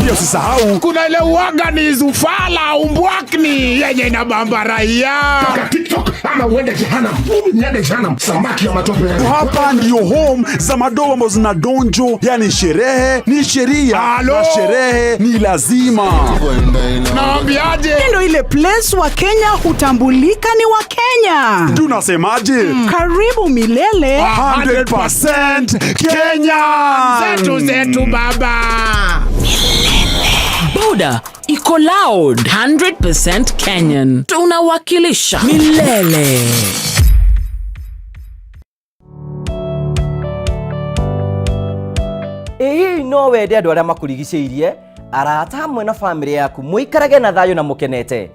Pia usisahau Kuna ile uwaga ni zufala umbwakni yenye inabamba raia. TikTok ama uende jehanamu. Mimi niende jehanamu, samaki ya matope. hapa ndio home za madoa ambazo zina donjo, yani sherehe ni sheria Halo. na sherehe ni lazima. Naambiaje? Ndio ile place wa Kenya hutambulika ni wa Kenya. Tunasemaje? Karibu milele. 100% Kenya. Zetu zetu baba. Boda iko loud 100% Kenyan. Tunawakilisha milele. Ĩ no wende andũ arĩa makũrigicĩirie arata hamwe na bamĩrĩ yaku mũikarage na thayũ na mũkenete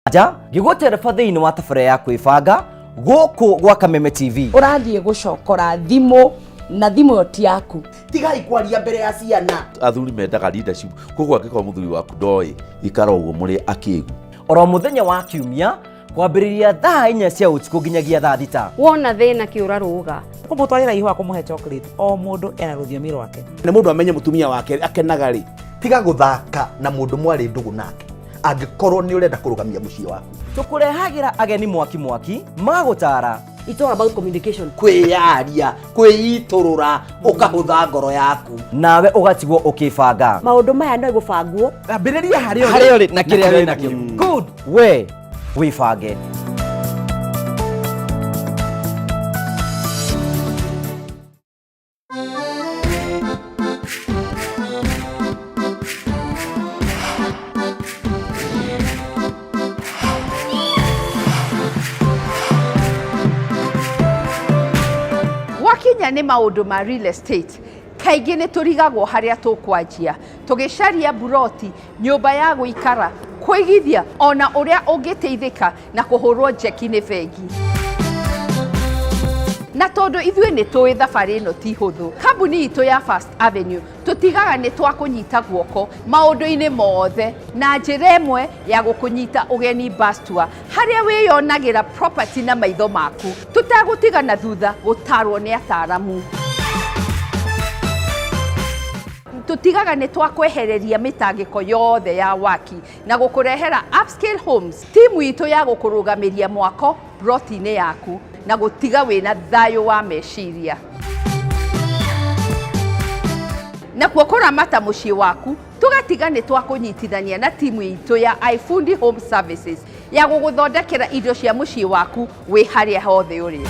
nja ngĩgũtereba thĩinĩ wa tabarĩra ya kwĩbanga gũkũ gwa Kameme TV. Ũrathiĩ gũcokora thimũ na thimũ ĩyo ti yaku. Tigai kwaria mbere ya ciana. Athuri mendaga leadership, koguo angĩkorwo mũthuri waku ndoĩ ikara ũguo mũrĩ akĩgu. Oro mũthenya wa kiumia kwambĩrĩria thaa 4 cia ũtukũ nginyagia thaa 6. Wona thĩna kĩũra rũga. Kũmũtwarĩra ihũa kũmũhe chocolate, o mũndũ ena rũthiomi rwake. Nĩ mũndũ amenye mũtumia wake akenaga rĩ. Tiga gũthaka na mũndũ mwarĩ ndũgũ nake angĩkorwo nĩ ũrenda kũrũgamia mũciĩ waku. Tũkũrehagĩra ageni mwaki mwaki magũtara. It's all about communication. Kwĩyaria, kwĩitũrũra, ũkahũtha ngoro yaku. Nawe ũgatigwo ũkĩbanga. Maũndũ maya no gũbangwo. Ambĩrĩria harĩa harĩa ũrĩ na kĩrĩa wĩ nakĩo. Good, we wĩbange. Gwakinya nĩ maũndũ ma real estate, kaingĩ nĩ tũrigagwo harĩa tũkwanjia tũgĩcaria buroti, nyũmba ya gũikara, kũigithia, ona ũrĩa ũngĩteithĩka na kũhũrwo njeki nĩ bengi. Na tondũ ithuĩ nĩ tũĩ thabarĩ ĩno ti hũthũ, kambuni itũ ya First Avenue tũtigaga nĩ twakũnyita guoko maũndũ-inĩ mothe na njĩra ĩmwe ya gũkũnyita ũgeni bus tour harĩa wĩyonagĩra property na maitho maku tũtagũtigana thutha gũtarwo nĩ ataramu. Tũtigaga nĩ twakwehereria mĩtangĩko yothe ya waki na gũkũrehera upscale homes, timu itũ ya gũkũrũgamĩria mwako broti-inĩ yaku na gũtiga wĩna thayũ wa meciria. Nakuo kũramata mũciĩ waku tũgatiga nĩ twakũnyitithania na timu itũ ya iFundi Home Services ya gũgũthondekera indo cia mũciĩ waku wĩ harĩa hothe ũrĩ.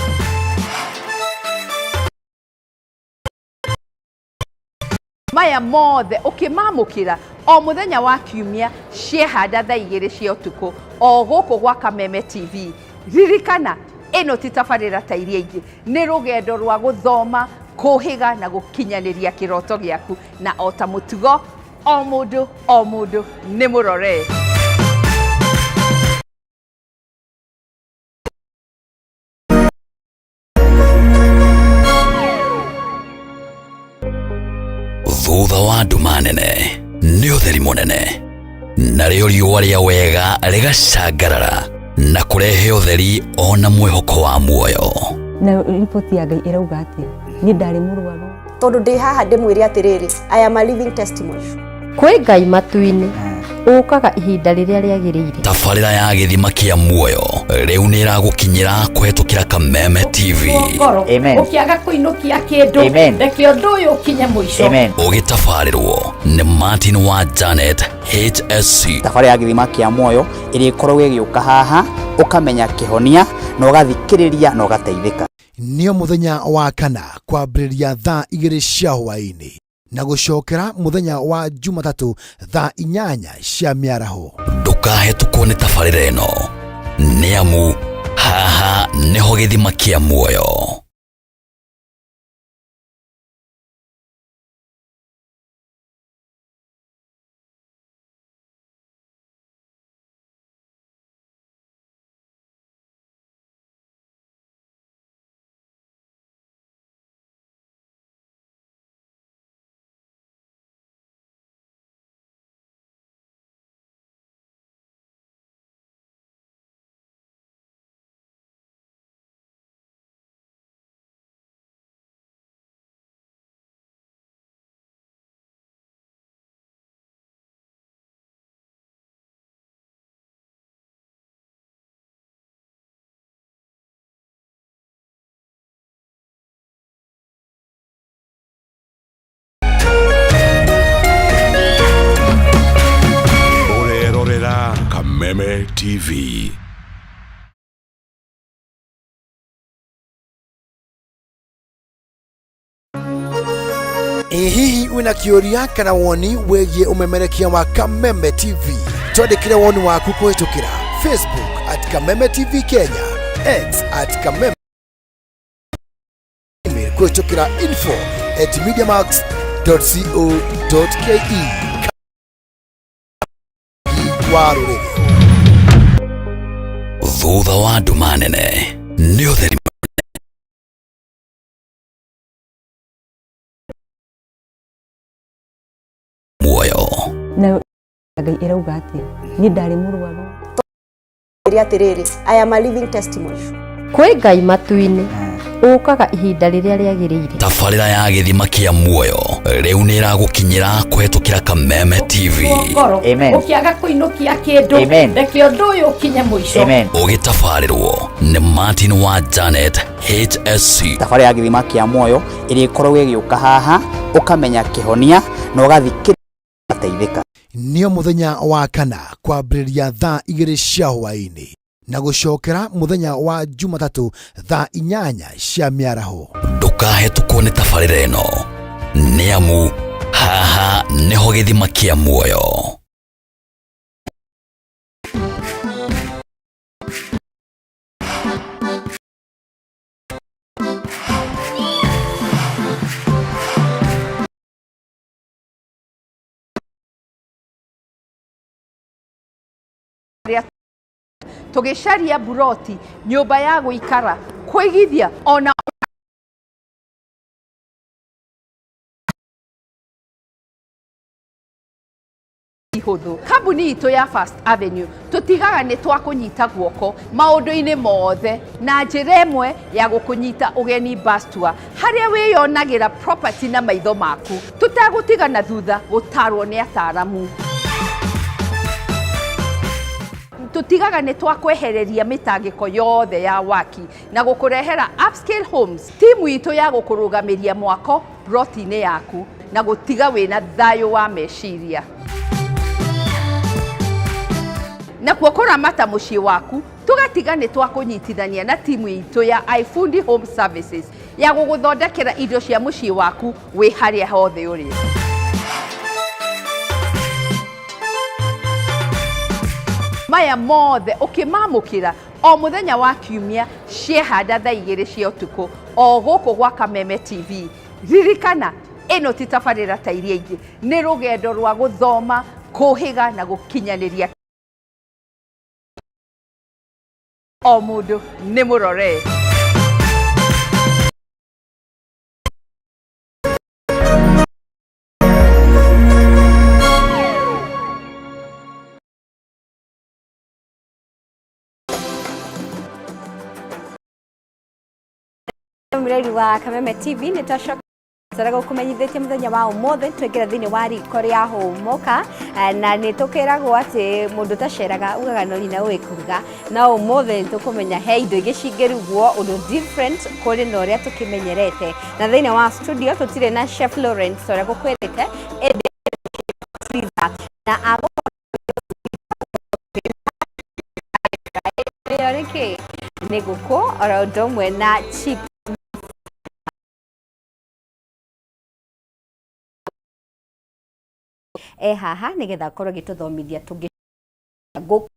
Maya mothe ũkĩmamũkĩra o mũthenya wa kiumia ciehanda thaa 2 cia ũtukũ o gũkũ gwa Kameme TV. Ririkana ĩno ti tabarĩra ta iria ingĩ, nĩ rũgendo rwa gũthoma, kũhĩga na gũkinyanĩria kĩroto gĩaku, na o ta mũtugo o mũndũ o mũndũ nĩ mũrore. Thutha wa nduma nene nĩ ũtheri mũnene, narĩo riũa rĩa wega rĩgacangarara na kũrehe ũtheri ona mwĩhoko wa muoyo. Na riboti ya Ngai ĩrauga atĩa? Niĩ ndarĩ mũrwaru. Tondũ ndĩ haha ndĩmwĩre atĩrĩrĩ, I am a living testimony. Kwĩ Ngai matu-inĩ. Ũkaga ihinda rĩrĩa rĩagĩrĩire. Tabarĩra ya gĩthima kĩa muoyo rĩu nĩ ĩragũkinyĩra kũhetũkĩra Kameme TV. Ngoro ũkĩaga kũinũkia kĩndũ Amen. reke ũndũ ũyũ ũkinye mũico. Ũgĩtabarĩrwo nĩ Martin wa Janet HSC. Thabarĩ ya gĩthima kĩa muoyo ĩrĩa ĩkoragwo ĩgĩũka haha ũkamenya kĩhonia na ũgathikĩrĩria na ũgateithĩka. Nĩo mũthenya wa kana kwambĩrĩria thaa 2 cia hwaĩ-inĩ na gũcokera mũthenya wa Jumatatũ thaa 8 cia mĩaraho. Ndũkahetũkwo nĩ tabarĩra ĩno nĩ amu haha nĩho gĩthima kĩa muoyo. Ũrerorera Kameme TV. Ĩ hihi wĩna kĩũria kana woni wĩgiĩ ũmemerekia wa Kameme TV? Twandĩkĩre woni waku kũhĩtũkĩra Facebook at Kameme TV Kenya, X at Kameme, email kũhĩtũkĩra info at mediamax.co.ke. Wa rũrĩrĩ. Thutha wa nduma nene nĩ ũtheri. Muoyo. Nayo Ngai ĩrauga atĩa? Niĩ ndarĩ mũrwaru. Atĩrĩrĩ, I am a living testimony. Kwĩ Ngai matu-inĩ. Ũkaga ihinda rĩrĩa rĩagĩrĩire. Tabarĩra ya gĩthima kĩa muoyo rĩu nĩ ĩragũkinyĩra kũhetũkĩra Kameme TV. Ngoro ũkĩaga kũinũkia kĩndũ Amen. reke ũndũ ũyũ ũkinye mũico. Ũgĩtabarĩrwo nĩ Martin wa Janet HSC. Thabarĩ ya gĩthima kĩa muoyo ĩrĩa ĩkoragwo ĩgĩũka haha ũkamenya kĩhonia na ũgathikĩrĩria ũgateithĩka. Nĩo mũthenya wa kana kwambĩrĩria thaa 2 cia hwaĩ-inĩ na gũcokera mũthenya wa Jumatatũ thaa 8 cia mĩaraho. Ndũkahetũkwo nĩ tabarĩra ĩno nĩ amu haha nĩho gĩthima kĩa muoyo. Tũgĩcaria buroti, nyũmba ya gũikara, kũigithia ona ihũthũ. Kambuni itũ ya First Avenue tũtigaga nĩ twakũnyita guoko maũndũ-inĩ mothe na njĩra ĩmwe ya gũkũnyita ũgeni bus tour harĩa wĩyonagĩra property na maitho maku tũtagũtigana thutha gũtarwo nĩ ataramu. Tũtigaga nĩ twakwehereria mĩtangĩko yothe ya waki na gũkũrehera upscale homes, timu itũ ya gũkũrũgamĩria mwako broti-inĩ yaku na gũtiga wĩna thayũ wa meciria. Nakuo kũramata mũciĩ waku tũgatiga nĩ twakũnyitithania na timu itũ ya iFundi Home Services ya gũgũthondekera indo cia mũciĩ waku wĩ harĩa hothe ũrĩ. Maya mothe ũkĩmamũkĩra o mũthenya wa kiumia ciehanda thaa 2 cia ũtukũ o gũkũ gwa Kameme TV. Ririkana ĩno ti tabarĩra ta iria ingĩ, nĩ rũgendo rwa gũthoma, kũhĩga na gũkinyanĩria. O mũndũ nĩ mũrore. Mũreri wa Kameme TV nĩ twacoka. Tũrĩa gũkũmenyithĩtie mũthenya wa ũmũthĩ twaingĩra thĩinĩ wa riko rĩa hũmũka, na nĩ tũkĩragwo atĩ mũndũ ũtaceraga ugaga no nyina ũĩ kũruga, no ũmũthĩ nĩ tũkũmenya he indo ingĩ cingĩrugwo ũndũ different kũrĩ na ũrĩa tũkĩmenyerete. Na thĩinĩ wa studio tũtirĩ na Chef Lawrence ũrĩa gũkwĩrĩte, ĩndĩ na agũkorwo ĩyo nĩ kĩ? Nĩ ngũkũ oro ũndũ ũmwe na chips. E haha nĩgetha akorwo agĩtũthomithia tũngĩ ngũkũ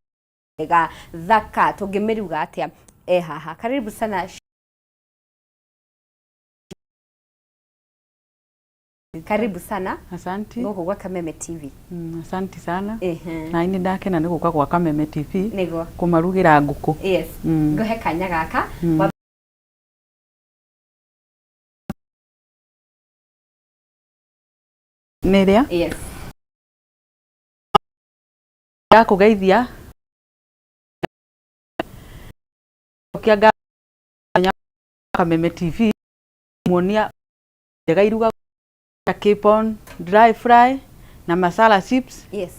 wega thaka tũngĩmĩruga atĩa. E haha, karibu sana. Karibu sana. Asante. Gũkũ gwa Kameme TV. Asante sana. Ehe. Na nĩ ndakena nĩ gũka gwa Kameme TV. Nĩguo. Kũmarugĩra ngũkũ. Yes. Ngũhe kanya gaka. Nĩ rĩa? Yes. Ndakũgeithia. Kia Kameme TV muonia njega iruga ta capon, dry fry na masala chips. Yes.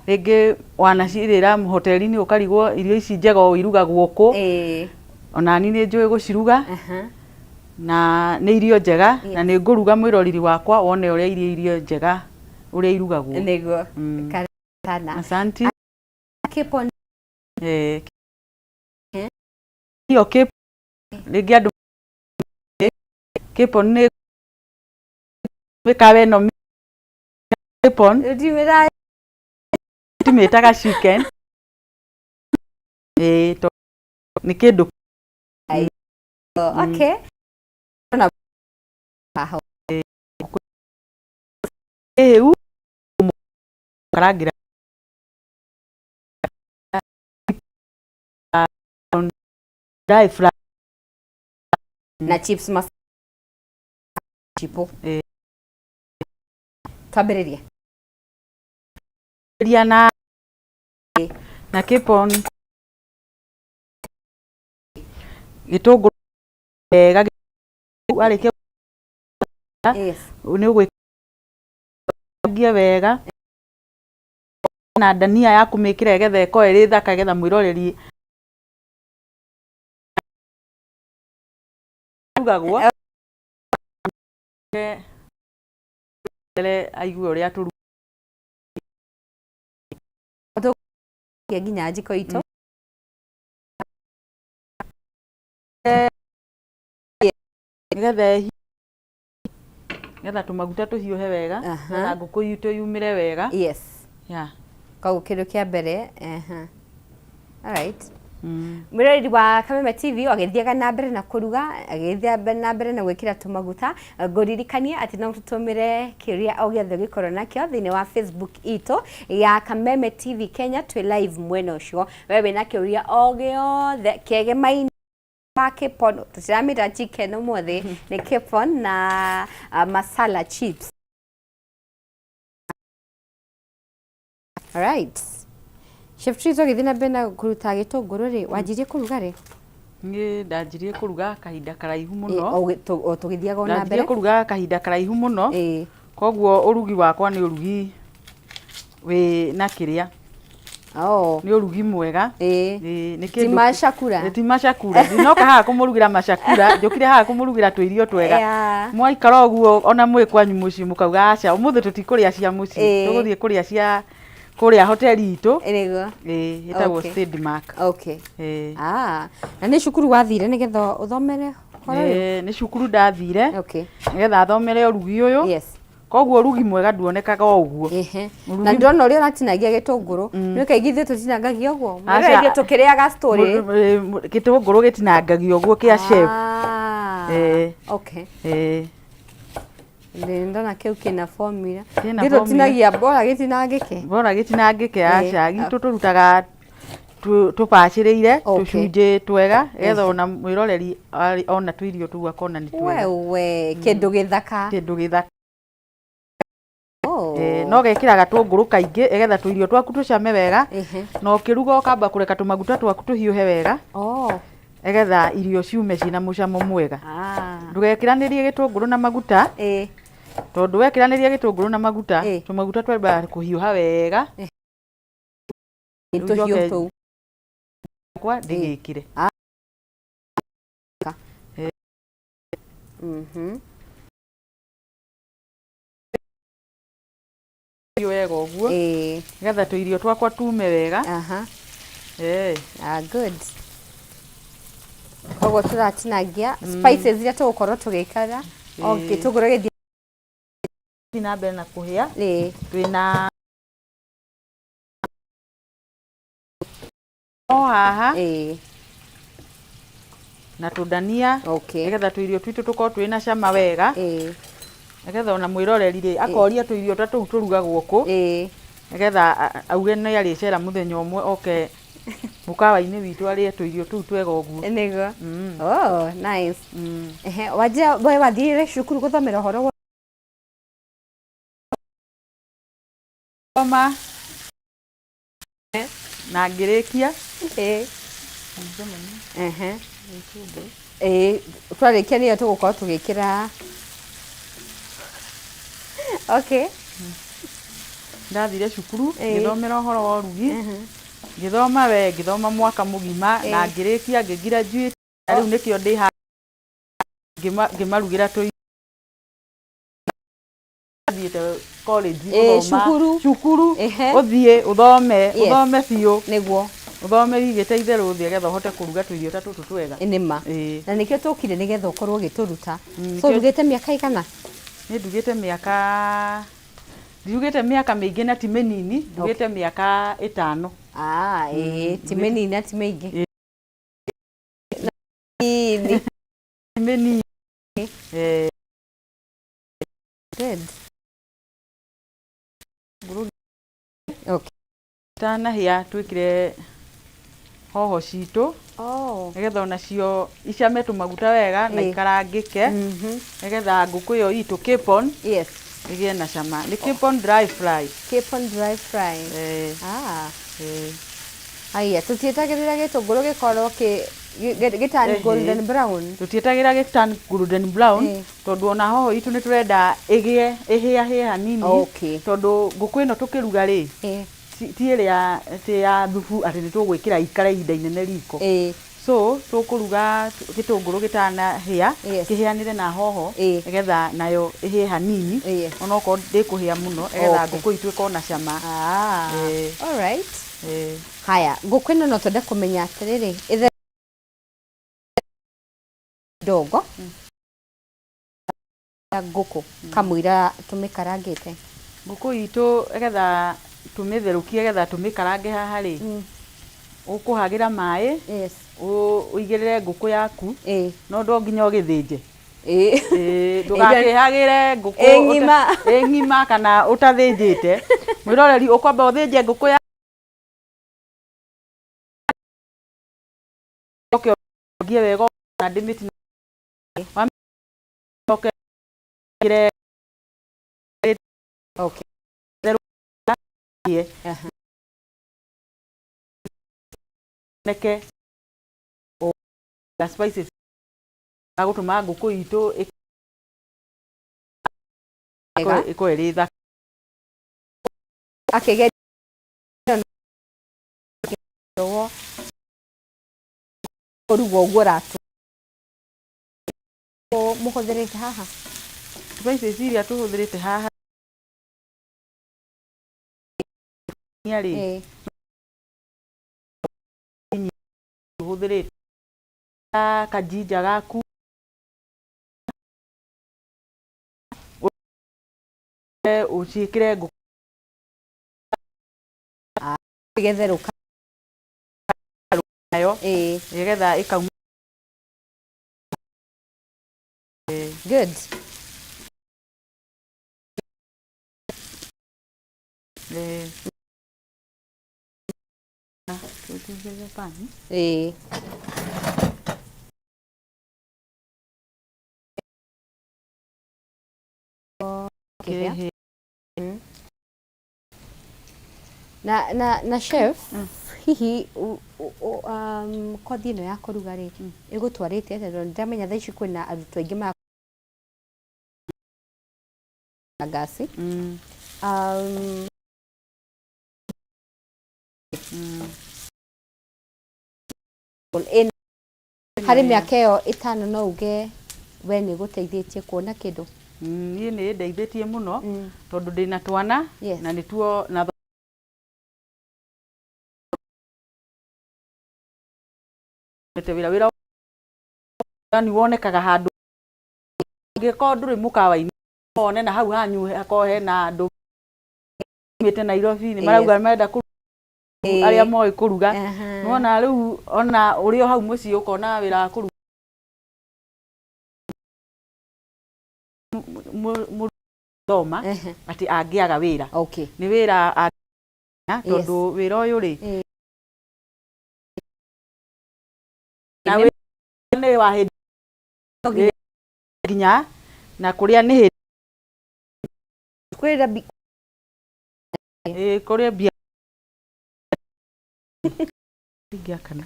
Rĩngĩ wanacirĩra hoteli-inĩ ũkarigwo irio ici njega ũũ irugagwo kũ. Ona niĩ nĩ njũĩ gũciruga. Na nĩ irio njega na nĩ ngũruga mwĩroreri wakwa wone ũrĩa irio irio njega ũrĩa irugagwo. Nĩguo. Karibu sana. Asante. Capon. Iyo capon rĩngĩ andũ capon nĩ mĩkawa ĩno capon timĩtaga chicken ĩĩ to nĩ kĩndũ. Okay. Ĩhĩu karangĩra dry fry na chips mas chipo. Twambĩrĩrie. Ria na capon gĩtũngũrũ wega warĩkia nĩ ũgwĩkia wega na ndania ya kũmĩkĩra ĩgetha ĩkorwo ĩrĩ thaka getha mwĩroreri rugagwo aigue ũrĩa tũru nginya njiko itũ nĩgetha nĩgetha tũmaguta tũhiũhe wega nĩgetha ngũkũ itũ yumĩre wega. Yes. Yeah. Koguo kĩndũ kĩa mbere, alright. Mwĩroreri wa Kameme TV agĩthiaga na mbere na kũruga, agĩthiĩ na mbere na gwĩkĩra tũmaguta, ngũririkanie atĩ no tũtũmĩre kĩũria o gĩothe ũngĩkorwo nakĩo thĩinĩ wa Facebook itũ ya Kameme TV Kenya, twĩ live mwena ũcio. We wĩna kĩũria o gĩothe kĩegemaine wa capon, tũtiramĩta chicken ũmũthĩ, nĩ capon na masala chips. Alright. Chef Triza ũgĩthiĩ na mbere na kũruta gĩtũngũrũ rĩ, wanjirie kũruga rĩ? Niĩ ndanjirie kũruga kahinda karaihu mũno. O tũgĩthiaga o na Ndanjirie mbere. kũruga kahinda karaihu mũno. Koguo ũrugi wakwa nĩ ũrugi wĩ na kĩrĩa. Nĩ ũrugi mwega. Nĩ Ti macakura. Ti macakura. Ndinoka haha kũmũrugĩra macakura, njũkire haha kũmũrugĩra tũirio twega. Mwaikara ũguo ona mwĩ kwanyu mũciĩ mũkauga aca, ũmũthĩ tũtikũrĩa cia mũciĩ, tũgũthiĩ kũrĩa cia kũrĩa hoteli itũ. Nĩguo. Ĩtagwo Stadmark. Okay. Na nĩ cukuru wathire nĩgetha ũthomere ũhoro ũyũ? Nĩ cukuru ndathire. Okay. Nĩgetha thomere ũrugi ũyũ. Yes. Koguo ũrugi mwega nduonekaga o ũguo. Na ndĩrona ũrĩa ũratinagia gĩtũngũrũ. Nĩ kaingĩ ithuĩ tũtinangagia ũguo. Mwĩrore ithuĩ tũkĩrĩaga story. Gĩtũngũrũ gĩtinangagio ũguo kĩa chef. Okay. Ndona kĩu kĩna formula. Kĩna Ithuĩ formula. tũtinagia bora gĩtinangĩke. Bora gĩtinangĩke aca. Gitũ tũrutaga tũbacĩrĩire tũcunjĩ twega getha ona mwĩroreri ona tũirio tũu akona nĩ twega. Wewe kĩndũ gĩthaka. Kĩndũ gĩthaka. No gekĩra gatũngũrũ kaingĩ getha tũirio twaku tũcame wega. Na ũkĩruga ũkamba kũreka tũmaguta twaku tũhiũhe wega. Nĩgetha irio ciume ciĩna mũcamo mwega. Ndũgekĩranĩrie gĩtũngũrũ na maguta. Tondũ wekĩranĩria gĩtũngũrũ na maguta, tũmaguta twambaga kũhiũha wega. Rĩu Tũhiũ njoke tũu. Kwa ndĩgĩkĩre. Wega ũguo nĩgetha tũirio twakwa tume wega. Ah, good. Koguo tũratinangia spices iria tũgũkorwo tũgĩkĩra o gĩtũngũrũ gĩthiĩ na mbere na kũhĩa. Twĩna o haha na tũndania nĩgetha tũirio twitũ tũkorwo twĩ na cama wega, nĩgetha ona mwĩroreri rĩ akoria tũirio ta tũu tũrugagwo kũ, nĩgetha auge nĩ arĩcera mũthenya ũmwe oke mũkawa-inĩ witũ arĩe tũirio tũu twega ũguo. Nĩguo. Oh, nice. Ehe, wanjia we wathire cukuru gũthomera ũhoro wa Thoma na ngĩrĩkia. Ehe. Ĩĩ, twarĩkia nĩyo tũgũkorwo tũgĩkĩra. Okay. Ndathire cukuru ngĩthomera ũhoro wa ũrugi, ngĩthoma we ngĩthoma mwaka mũgima na ngĩrĩkia ngĩ graduate, na rĩu nĩkĩo ndĩ haha ngĩmarugĩra tũirio. Thiĩte college gũthoma. Cukuru. Cukuru ũthiĩ ũthome, ũthome biũ. Nĩguo. Ũthome wigĩte itherũ thĩ getha ũhote kũruga tũirio ta tũtũ twega. Nĩ ma. Na nĩkĩo tũkire nĩgetha ũkorwo ũgĩtũruta. So ũrugĩte mĩaka igana? Niĩ ndugĩte mĩaka, ndirugĩte mĩaka mĩingĩ na ti mĩnini, ndugĩte mĩaka 5. Ah, ĩĩ, ti mĩnini na ti mĩingĩ. Nini. Ti mĩnini. Good. Itanahĩa twĩkĩre hoho citũ nĩgetha onacio icame tũmaguta wega na ikarangĩke, nĩgetha ngũkũ ĩyo itũ capon ĩgĩe na cama. Nĩ capon dry fry. Capon dry fry. Ah. Haya, tũtietagĩrĩra gĩtũngũrũ gĩkorwo kĩ gĩ turn golden brown. Tũtietagĩrĩra gĩ turn golden brown tondũ ona hoho itũ nĩ tũrenda ĩgĩe ĩhĩahĩe hanini, tondũ ngũkũ ĩno tũkĩruga rĩ, ti ĩrĩa atĩ ya thubu atĩ nĩ tũgwĩkĩra ikare ihinda inene riko. So tũkũruga gĩtũngũrũ gĩtanahĩa, kĩhĩanĩre na hoho nĩgetha nayo ĩhĩe hanini, onokorwo ndĩkũhĩa mũno, nĩgetha ngũkũ itũ ĩkorwo na cama. Alright. Haya, ngũkũ ĩno no twende kũmenya atĩrĩrĩ, ĩthe ndogo ngũkũ kamũira tũmĩkarangĩte. Ngũkũ itũ getha tũmĩtherũkie, getha tũmĩkarange haha rĩ, ũkũhagĩra maĩ, ũigĩrĩre ngũkũ yaku, no ndo nginya ũgĩthĩnje. Ndũgakĩhagĩre ngũkũ Ĩ ng'ima. Ĩ ng'ima kana ũtathĩnjĩte. Mwĩroreri, ũkwamba ũthĩnje ngũkũ ya ũke ũngie wega na ndĩmĩtina ũke ĩkĩre. Neke na spices agũtũma ngũkũ itũ ĩkorwo ĩrĩ thaka. Akĩgeria kũrugwo ũguo ũratu mũhũthĩrĩte haha. Spices iria tũhũthĩrĩte haha rĩ, ũhũthĩrĩte kajinja gaku, ũciĩkĩre ngũkũ ĩgetherũka nayo nĩgetha ĩkauma. Good. Kĩhĩa. Na chef, hihi kothi ĩno ya kũruga rĩ, ĩgũtwarĩte atĩa? Tondũ nĩndĩramenya thaa ici kwĩna arutwo aingĩ mara. Ngasi. Harĩ mĩaka ĩyo 5 no uge we nĩ gũteithĩtie kuona kĩndũ? Niĩ nĩ ĩndeithĩtie mũno tondũ ndĩna twana na nĩtuo na thomete wĩra wĩra yani wonekaga handũ angĩkorwo ndũrĩ mũkawa-inĩ wone na hau hanyu hakorwo hena andũ maumĩte Nairobi nĩ marauga marenda kũruga arĩa moĩ kũruga. Nĩwona rĩu ona ũrĩ o hau mũciĩ ũkona wĩra wa kũruga thoma atĩ angĩaga wĩra nĩ wĩra tondũ wĩra ũyũ rĩ na wĩra nĩ wa hĩndĩ nginya na kũrĩa nĩ hĩndĩ kũrĩa mbia ingĩakana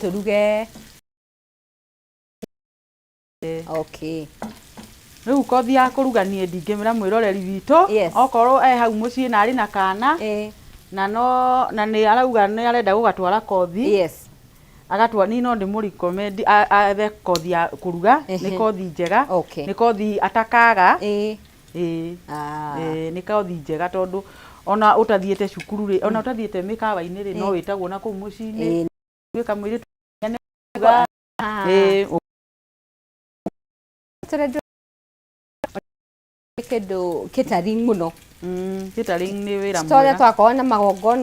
tũruge. Okay. Rĩu kothi ya kũruga niĩ ndingĩmĩra mwĩroreri witũ okorwo e hau mũciĩ na arĩ na kana na no na nĩ arauga nĩ arenda gũgatwara kothi. Agatwara niĩ no ndĩmũ recommend ethe kothi ya kũruga nĩ kothi njega nĩ kothi atakaga. Ĩĩ. Ĩĩ nĩ kothi njega tondũ ona ũtathiĩte cukuru rĩ ona ũtathiĩte mĩkawa-inĩ rĩ no wĩtagwo na kũu mũciĩ-inĩ gwĩka mũirĩtu nĩ ĩĩ. Kĩndũ catering mũno. Catering nĩ wĩra mwega. Tũrĩa twakorwo na magongona.